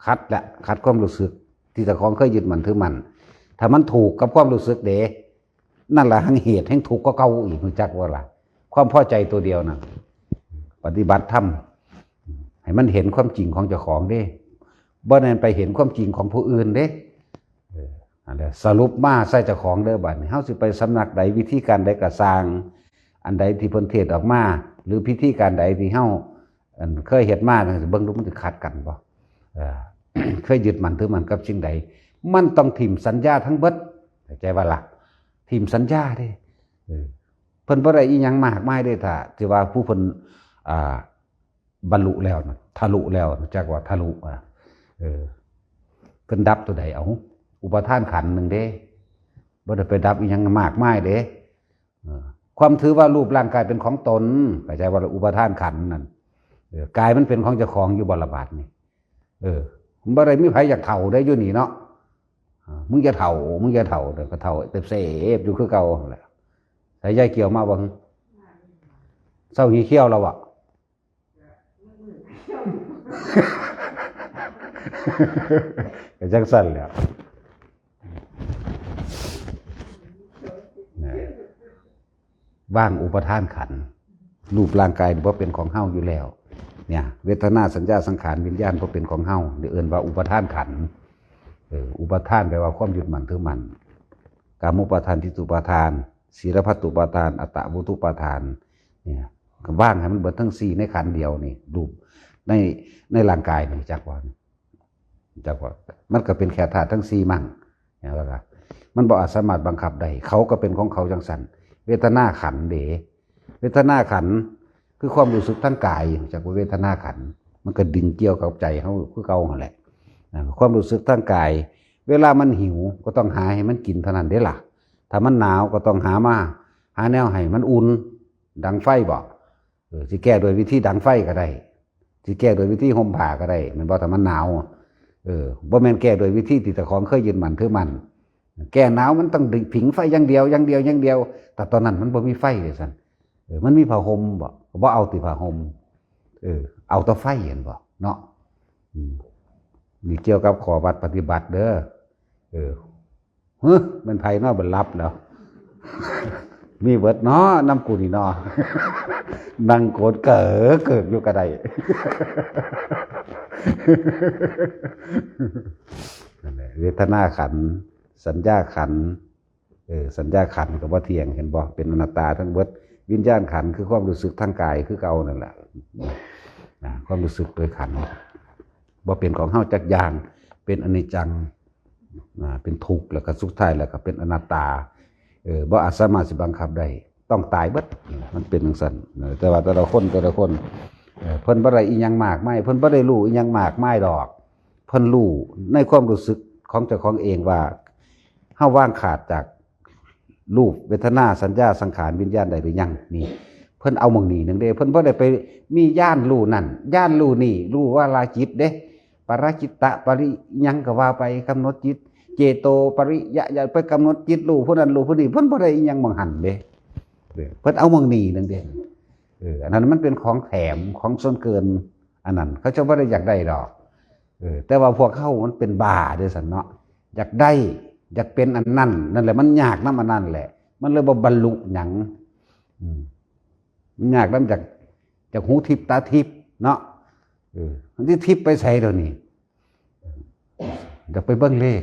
ขัดแหละ ขัดความรู้สึก ที่เจ้าของเคยยึดมั่นถือมั่น ถ้ามันถูกกับความรู้สึกเด้ นั่นแหละแฮ่งเหตุแห่งทุกข์กว่าเก่าอีก รู้จักบ่ล่ะ ความพอใจตัวเดียวน่ะ ปฏิบัติธรรม ให้มันเห็นความจริงของเจ้าของเด้ บ่แม่นไปเห็นความจริงของผู้อื่นเด้ เออ นั่นแหละ สรุปมาใส่เจ้าของเด้อ บัดนี้ เฮาสิไปสำนักใด วิธีการใดก็ซ่าง อันใดที่เพิ่นเทศน์ออกมา หรือพิธีการใดที่เฮา อันเคยเฮ็ดมา เบิ่งดูมันสิขัดกันบ่ เออ เคยยึดมั่นถือมั่นกับสิ่งใด มันต้องถิ่มสัญญาทั้งเบิด เข้าใจบ่ล่ะ ถิ่มสัญญาเด้ เออ เพิ่นบ่ได้อีหยังมากมายเด้ ถ้าสิว่าผู้เพิ่น อ่า บรรลุแล้วน่ะ ทะลุแล้วน่ะ จักว่าทะลุอ่ะ เออ เพิ่นดับตัวใด เอา อุปาทานขันธ์หนึ่งเด้ บ่ได้ไปดับอีหยังมากมายเด้ เออ ความถือว่ารูปร่างกายเป็นของตน เข้าใจว่าอุปาทานขันธ์นั่น เออ กายมันเป็นของเจ้าของอยู่บ่ละบาดนี่ เออ มันบ่ได้มีไผอยากเฒ่าได้อยู่นี่เนาะ อ่า มึงจะเฒ่า มึงจะเฒ่า แต่ก็เฒ่าเต็บเสบอยู่คือเก่าหั่นแหละ ใส่ยายเกี่ยวมาบ่ เศร้าหีเขี้ยวแล้วอะ ก็จังซั่นแหละ นะ ว่างอุปาทานขันธ์ รูปร่างกายนี่บ่เป็นของเฮาอยู่แล้ว เนี่ย เวทนา สัญญา สังขาร วิญญาณบ่เป็นของเฮา เดี๋ยวเอิ้นว่าอุปาทานขันธ์ เออ อุปาทานแปลว่าความยึดมั่นถือมั่น กามุปาทาน ทิฏฐุปาทาน สีลพัตตุปาทาน อัตตวัตถุปาทาน เนี่ย ก็ว่างให้มันเบิดทั้งสี่ในขันธ์เดียวนี่ รูปใน ในร่างกายนี่ จักว่า จักว่า มันก็เป็นแค่ธาตุทั้งสี่มั่ง เนี่ย แล้วก็มันบ่อาจสามารถบังคับได้ เขาก็เป็นของเขาจังซั่น เวทนาขันธ์เด้ เวทนาขันธ์คือความรู้สึกทางกาย จักว่าเวทนาขันธ์ มันก็ดึงเกี่ยวกับใจเฮาคือเก่าหั่นแหละ นะ ความรู้สึกทางกาย เวลามันหิวก็ต้องหาให้มันกินเท่านั้นเด้ล่ะ ถ้ามันหนาวก็ต้องหามา หาแนวให้มันอุ่น ดังไฟบ่ เออ สิแก้โดยวิธีดังไฟก็ได้ สิแก้โดยวิธีห่มผ้าก็ได้ แม่นบ่ ถ้ามันหนาว เออ บ่แม่นแก้โดยวิธีที่เจ้าของเคยยึดมั่นถือมั่น แก้หนาวมันต้องดึงผิงไฟอย่างเดียว อย่างเดียว อย่างเดียว แต่ตอนนั้นมันบ่มีไฟเลยซั่น เออ มันมีผ้าห่มบ่ ก็บ่เอาติผ้าห่ม เออ เอาแต่ไฟเห็นบ่เนาะ อืม นี่เกี่ยวกับข้อวัดปฏิบัติเด้อ เออ เฮ้ย มันไผเนาะ บ่หลับแล้ว มีเบิดเนาะ นำกูนี่เนาะ นั่งโกนเกิกเกิกอยู่ก็ได้ นั่นแหละ เวทนาขันธ์ สัญญาขันธ์ เออ สัญญาขันธ์ก็บ่เที่ยง เห็นบ่ เป็นอนัตตาทั้งเบิด วิญญาณขันธ์คือความรู้สึกทางกายคือเก่านั่นแหละ นะ ความรู้สึกโดยขันธ์ บ่เป็นของเฮาจักอย่าง เป็นอนิจจัง อ่า เป็นทุกข์ แล้วก็สุดท้ายแล้วก็เป็นอนัตตา เออ บ่อาจสามารถสิบังคับได้ ต้องตายเบิด มันเป็นจังซั่น เออ แต่ว่าแต่ละคน แต่ละคน เออ เพิ่นบ่ได้อิหยังมากมาย เพิ่นบ่ได้รู้อิหยังมากมายดอก เพิ่นรู้ในความรู้สึกของเจ้าของเองว่า เฮาวางขาดจากรูป เวทนา สัญญา สังขาร วิญญาณได้หรือยัง นี่ เพิ่นเอาหม่องนี้หนึ่งเด้ เพิ่นบ่ได้ไปมีญาณรู้นั่น ญาณรู้นี่ รู้ว่าลาจิตเด้ ปรจิตตะปริหยังก็ว่าไป กำหนดจิต เจโตปริยะ อย่าไปกำหนดจิตรู้ผู้นั้นรู้ผู้นี้ เพิ่นบ่ได้อิหยังหม่องหั่นเด้ เออ เพิ่นเอาหม่องนี้นั่นเด้ เออ อันนั้นมันเป็นของแถม ของส่วนเกิน อันนั้นเขาเจ้าบ่ได้อยากได้ดอก เออ แต่ว่าพวกเฮามันเป็นบ้าเด้ซั่นเนาะ อยากได้ อยากเป็นอันนั้น นั่นแหละ มันยากนำอันนั้นแหละ มันเลยบ่บรรลุหยัง อืม มันยากนำจาก จากหูทิพย์ตาทิพย์เนาะ เออ มันสิทิพย์ไปไสเดี๋ยวนี้ อยากไปเบิ่งเลข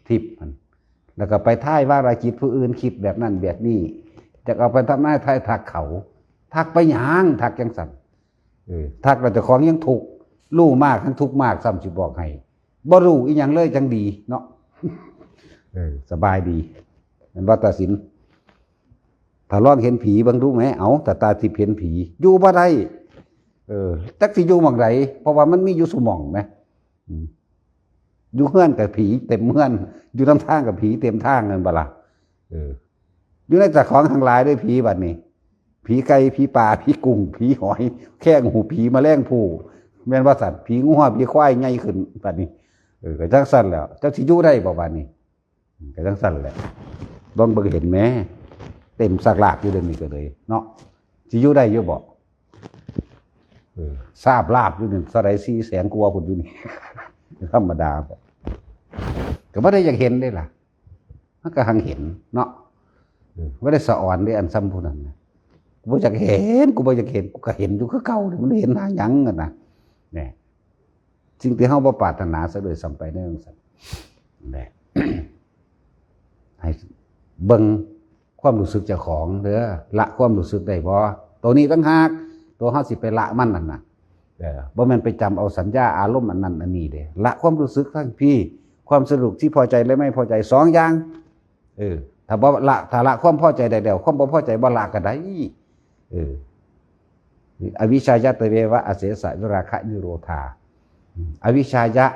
ทิพย์มัน แล้วก็ไปทายว่าราจิตผู้อื่นคิดแบบนั้นแบบนี้ อยากเอาไปทำนายทายทักเขา ทักไปหยัง ทักจังซั่น เออ ทักแล้วเจ้าของยังทุกข์ รู้มากยังทุกข์มาก ซ้ำสิบอกให้ บ่รู้อีหยังเลยจังดีเนาะ เออ สบายดี แม่นบ่ ตาสิน ถ้าลองเห็นผีเบิ่งดูแหม เอา ถ้าตาทิพย์เห็นผี อยู่บ่ได้ เออ จักสิอยู่หม่องใด เพราะว่ามันมีอยู่ซุหม่องแหม อืม อยู่เฮือนก็ผีเต็มเฮือน อยู่นำทางก็ผีเต็มทาง แม่นบ่ล่ะ เออ อยู่ในเจ้าของทั้งหลายเด้อ ผีบัดนี้ ผีไก่ ผีปลา ผีกุ้ง ผีหอย แข้งหู ผีแมลงภู่ แม่นบ่ซั่น ผีงัว ผีควายใหญ่ขึ้นบัดนี้ เออ ก็จังซั่นแหล้ว จักสิอยู่ได้บ่บัดนี้ ก็จังซั่นแหละ ลองเบิ่งเห็นแหม เต็มซากลากอยู่เดี๋ยวนี้ก็เลยเนาะ สิอยู่ได้อยู่บ่ เออ ซาบลาบอยู่นี่ เท่าใด สี่แสนกว่าพุ้นอยู่นี่ ธรรมดาบ่ ก็บ่ได้อยากเห็นเด้ล่ะ มันก็หังเห็นเนาะ เออ บ่ได้สะออนเด้ อันซ้ำผู้นั้นน่ะ กูบ่อยากเห็น กูบ่อยากเห็น กูก็เห็นอยู่คือเก่านี่ มันเห็นหาหยังกันนะ เนี่ย สิ่งที่เฮาบ่ปรารถนาซะด้วยซ้ำไป ในจังซั่น แหละ ให้เบิ่งความรู้สึกเจ้าของเด้อ ละความรู้สึกได้บ่ ตัวนี้ต่างหาก ตัวเฮาสิไปละมันนั่นน่ะ เออ บ่แม่นไปจำเอาสัญญาอารมณ์อันนั้นอันนี้เด้ ละความรู้สึกทั้งพี้ ความสนุกที่พอใจและไม่พอใจ สองอย่าง เออ ถ้าบ่ละ ถ้าละความพอใจได้แล้ว ความบ่พอใจบ่ละก็ได้ เออ อวิชชายะ เต เววะ อเสสะ วิราคะ นิโรธา อืม อวิชชายะ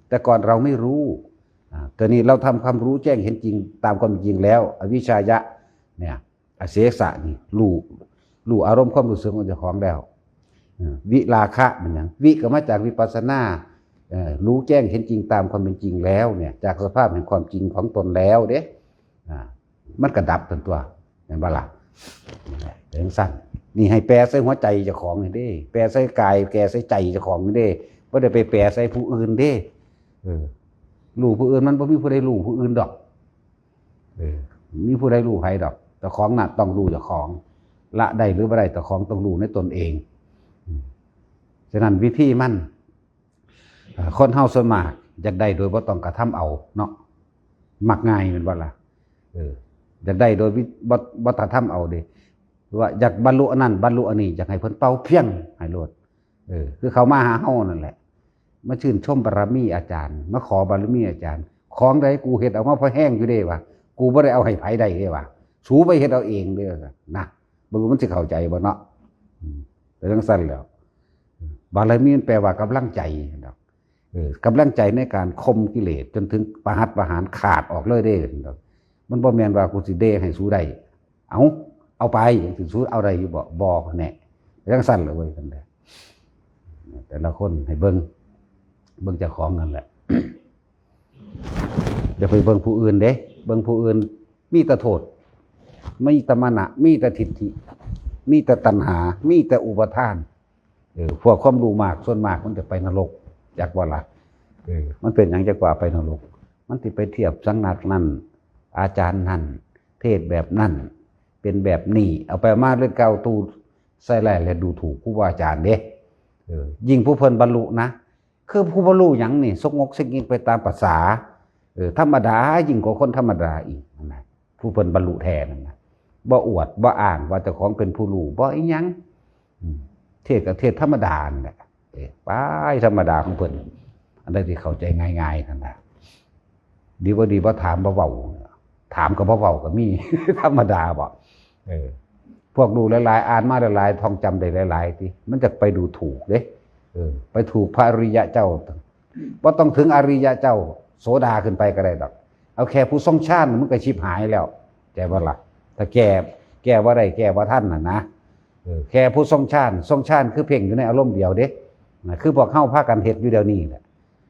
แต่ก่อนเราไม่รู้ อ่า ตอนนี้เราทำความรู้แจ้งเห็นจริงตามความจริงแล้ว อวิชชายะ เนี่ย อเสสะนี่รู้รู้อารมณ์ความรู้สึกของเจ้าของแล้ว เออ วิราคะมันหยัง วิก็มาจากวิปัสสนา เออ รู้แจ้งเห็นจริงตามความเป็นจริงแล้วเนี่ย จากสภาพแห่งความจริงของตนแล้วเด้ อ่า มันก็ดับทันตัว เห็นบ่ล่ะ เป็นจั่งซั่น นี่ให้แปลใส่หัวใจเจ้าของนี่เด้ แปลใส่กาย แปลใส่ใจเจ้าของนี่เด้ บ่ได้ไปแปลใส่ผู้อื่นเด้ เออ รู้ผู้อื่นมันบ่มีผู้ใดรู้ผู้อื่นดอก เออ มีผู้ใดรู้ไผดอก เจ้าของน่ะต้องรู้เจ้าของ ละได้หรือบ่ได้ เจ้าของต้องรู้ในตนเอง อืม ฉะนั้นวิธีมัน เอ่อ คนเฮาส่วนมากอยากได้โดยบ่ต้องกระทำเอาเนาะ มักง่ายแม่นบ่ล่ะ เออ อยากได้โดยวิ บ่ บ่กระทำเอาเด้ ว่าอยากบรรลุอันนั้น บรรลุอันนี้ อยากให้เพิ่นเป่าเพียงให้โลด เออ คือเขามาหาเฮานั่นแหละ มาชื่นชมบารมีอาจารย์ มาขอบารมีอาจารย์ ของใดกูเฮ็ดเอามาพอแฮงอยู่เด้วะ กูบ่ได้เอาให้ไผได้เด้วะ สูไปเฮ็ดเอาเองเด้อ นะ บ่รู้มันสิเข้าใจบ่เนาะ อืม เป็นจั่งซั่นแหล้ว บารมีมันแปลว่ากำลังใจเนาะ เออ กำลังใจในการข่มกิเลสจนถึงประหัตประหารขาดออกเลยเด้เนาะ มันบ่แม่นว่ากูสิเดให้สูได้ เอา เอาไป จั่งซี้ สูเอาได้อยู่บ่ บ่แน่ จั่งซั่นเลยเว้ย ซั่นแหละ แต่ละคนให้เบิ่ง เบิ่งเจ้าของนั่นแหละ อย่าไปเบิ่งผู้อื่นเด้ เบิ่งผู้อื่น มีแต่โทษ มีแต่มานะ มีแต่ทิฏฐิ มีแต่ตัณหา มีแต่อุปาทาน เออ พวกความรู้มาก ส่วนมากมันจะไปนรก จักว่าล่ะ เออ มันเป็นหยังจักว่าไปนรก มันสิไปเทียบสำนักนั่น อาจารย์นั่น เทศน์แบบนั่น เป็นแบบนี้ เอาไปมาเรื่องเก่าตู้ใส่ร้ายและดูถูกครูบาอาจารย์เด้ เออ ยิ่งผู้เพิ่นบรรลุนะ คือผู้บรรลุหยังนี่ สกงกเซ็กงิกไปตามประสา เออ ธรรมดา ยิ่งกว่าคนธรรมดาอีกนั่นนะ ผู้เพิ่นบรรลุแท้นั่นนะ บ่อวด บ่อ้างว่าเจ้าของเป็นผู้รู้ บ่อีหยัง อืม เทศน์ก็เทศน์ธรรมดานั่นแหละ เออ ไปธรรมดาของเพิ่น อันใดที่เข้าใจง่ายๆนั่นนะ ดีบ่ดีบ่ถามบ่เว้า ถามก็บ่เว้าก็มี ธรรมดาบ่ เออ พวกรู้หลายๆ อ่านมาหลายๆ ท่องจำได้หลายๆ ติ มันจะไปดูถูกเด้ เออ ไปถูกพระอริยะเจ้า บ่ต้องถึงอริยะเจ้า โสดาขึ้นไปก็ได้ดอก เอาแค่ผู้ทรงฌานมันก็ชิบหายแล้ว ใจบ่ล่ะ ถ้าแก้ แก้บ่ได้ แก้บ่ทันน่ะนะ เออ แค่ผู้ทรงฌาน ทรงฌานคือเพ่งอยู่ในอารมณ์เดียวเด้ นะ คือพวกเฮาพากันเฮ็ดอยู่เดี๋ยวนี้แหละ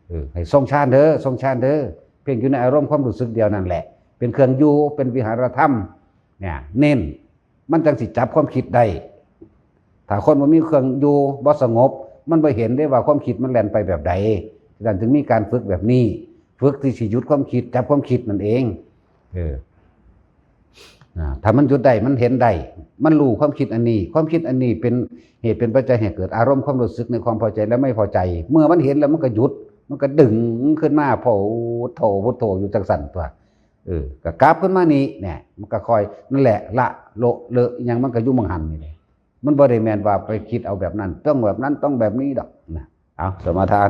เออ ให้ทรงฌานเด้อ ทรงฌานเด้อ เพ่งอยู่ในอารมณ์ความรู้สึกเดียวนั่นแหละ เป็นเครื่องอยู่ เป็นวิหารธรรม เนี่ย เน้น มันจั่งสิจับความคิดได้ ถ้าคนบ่มีเครื่องอยู่ บ่สงบ มันบ่เห็นได้ว่าความคิดมันแล่นไปแบบใด ฉะนั้นจึงมีการฝึกแบบนี้ ฝึกที่สิหยุดความคิด จับความคิดนั่นเอง เออ อ่า ถ้ามันหยุดได้ มันเห็นได้ มันรู้ความคิดอันนี้ ความคิดอันนี้เป็นเหตุเป็นปัจจัยให้เกิดอารมณ์ความรู้สึกในความพอใจและไม่พอใจ เมื่อมันเห็นแล้วมันก็หยุด มันก็ดึงขึ้นมา พุทโธ พุทโธ อยู่จั่งซั่นตั๊ว เออ ก็กลับขึ้นมานี่ เนี่ย มันก็ค่อย นั่นแหละ ละ โละ เลอะ อิหยังมันก็อยู่หม่องหั้นนี่แหละ มันบ่ได้แม่นว่าไปคิดเอาแบบนั้น ต้องแบบนั้น ต้องแบบนี้ดอกนะ เอา สมาทาน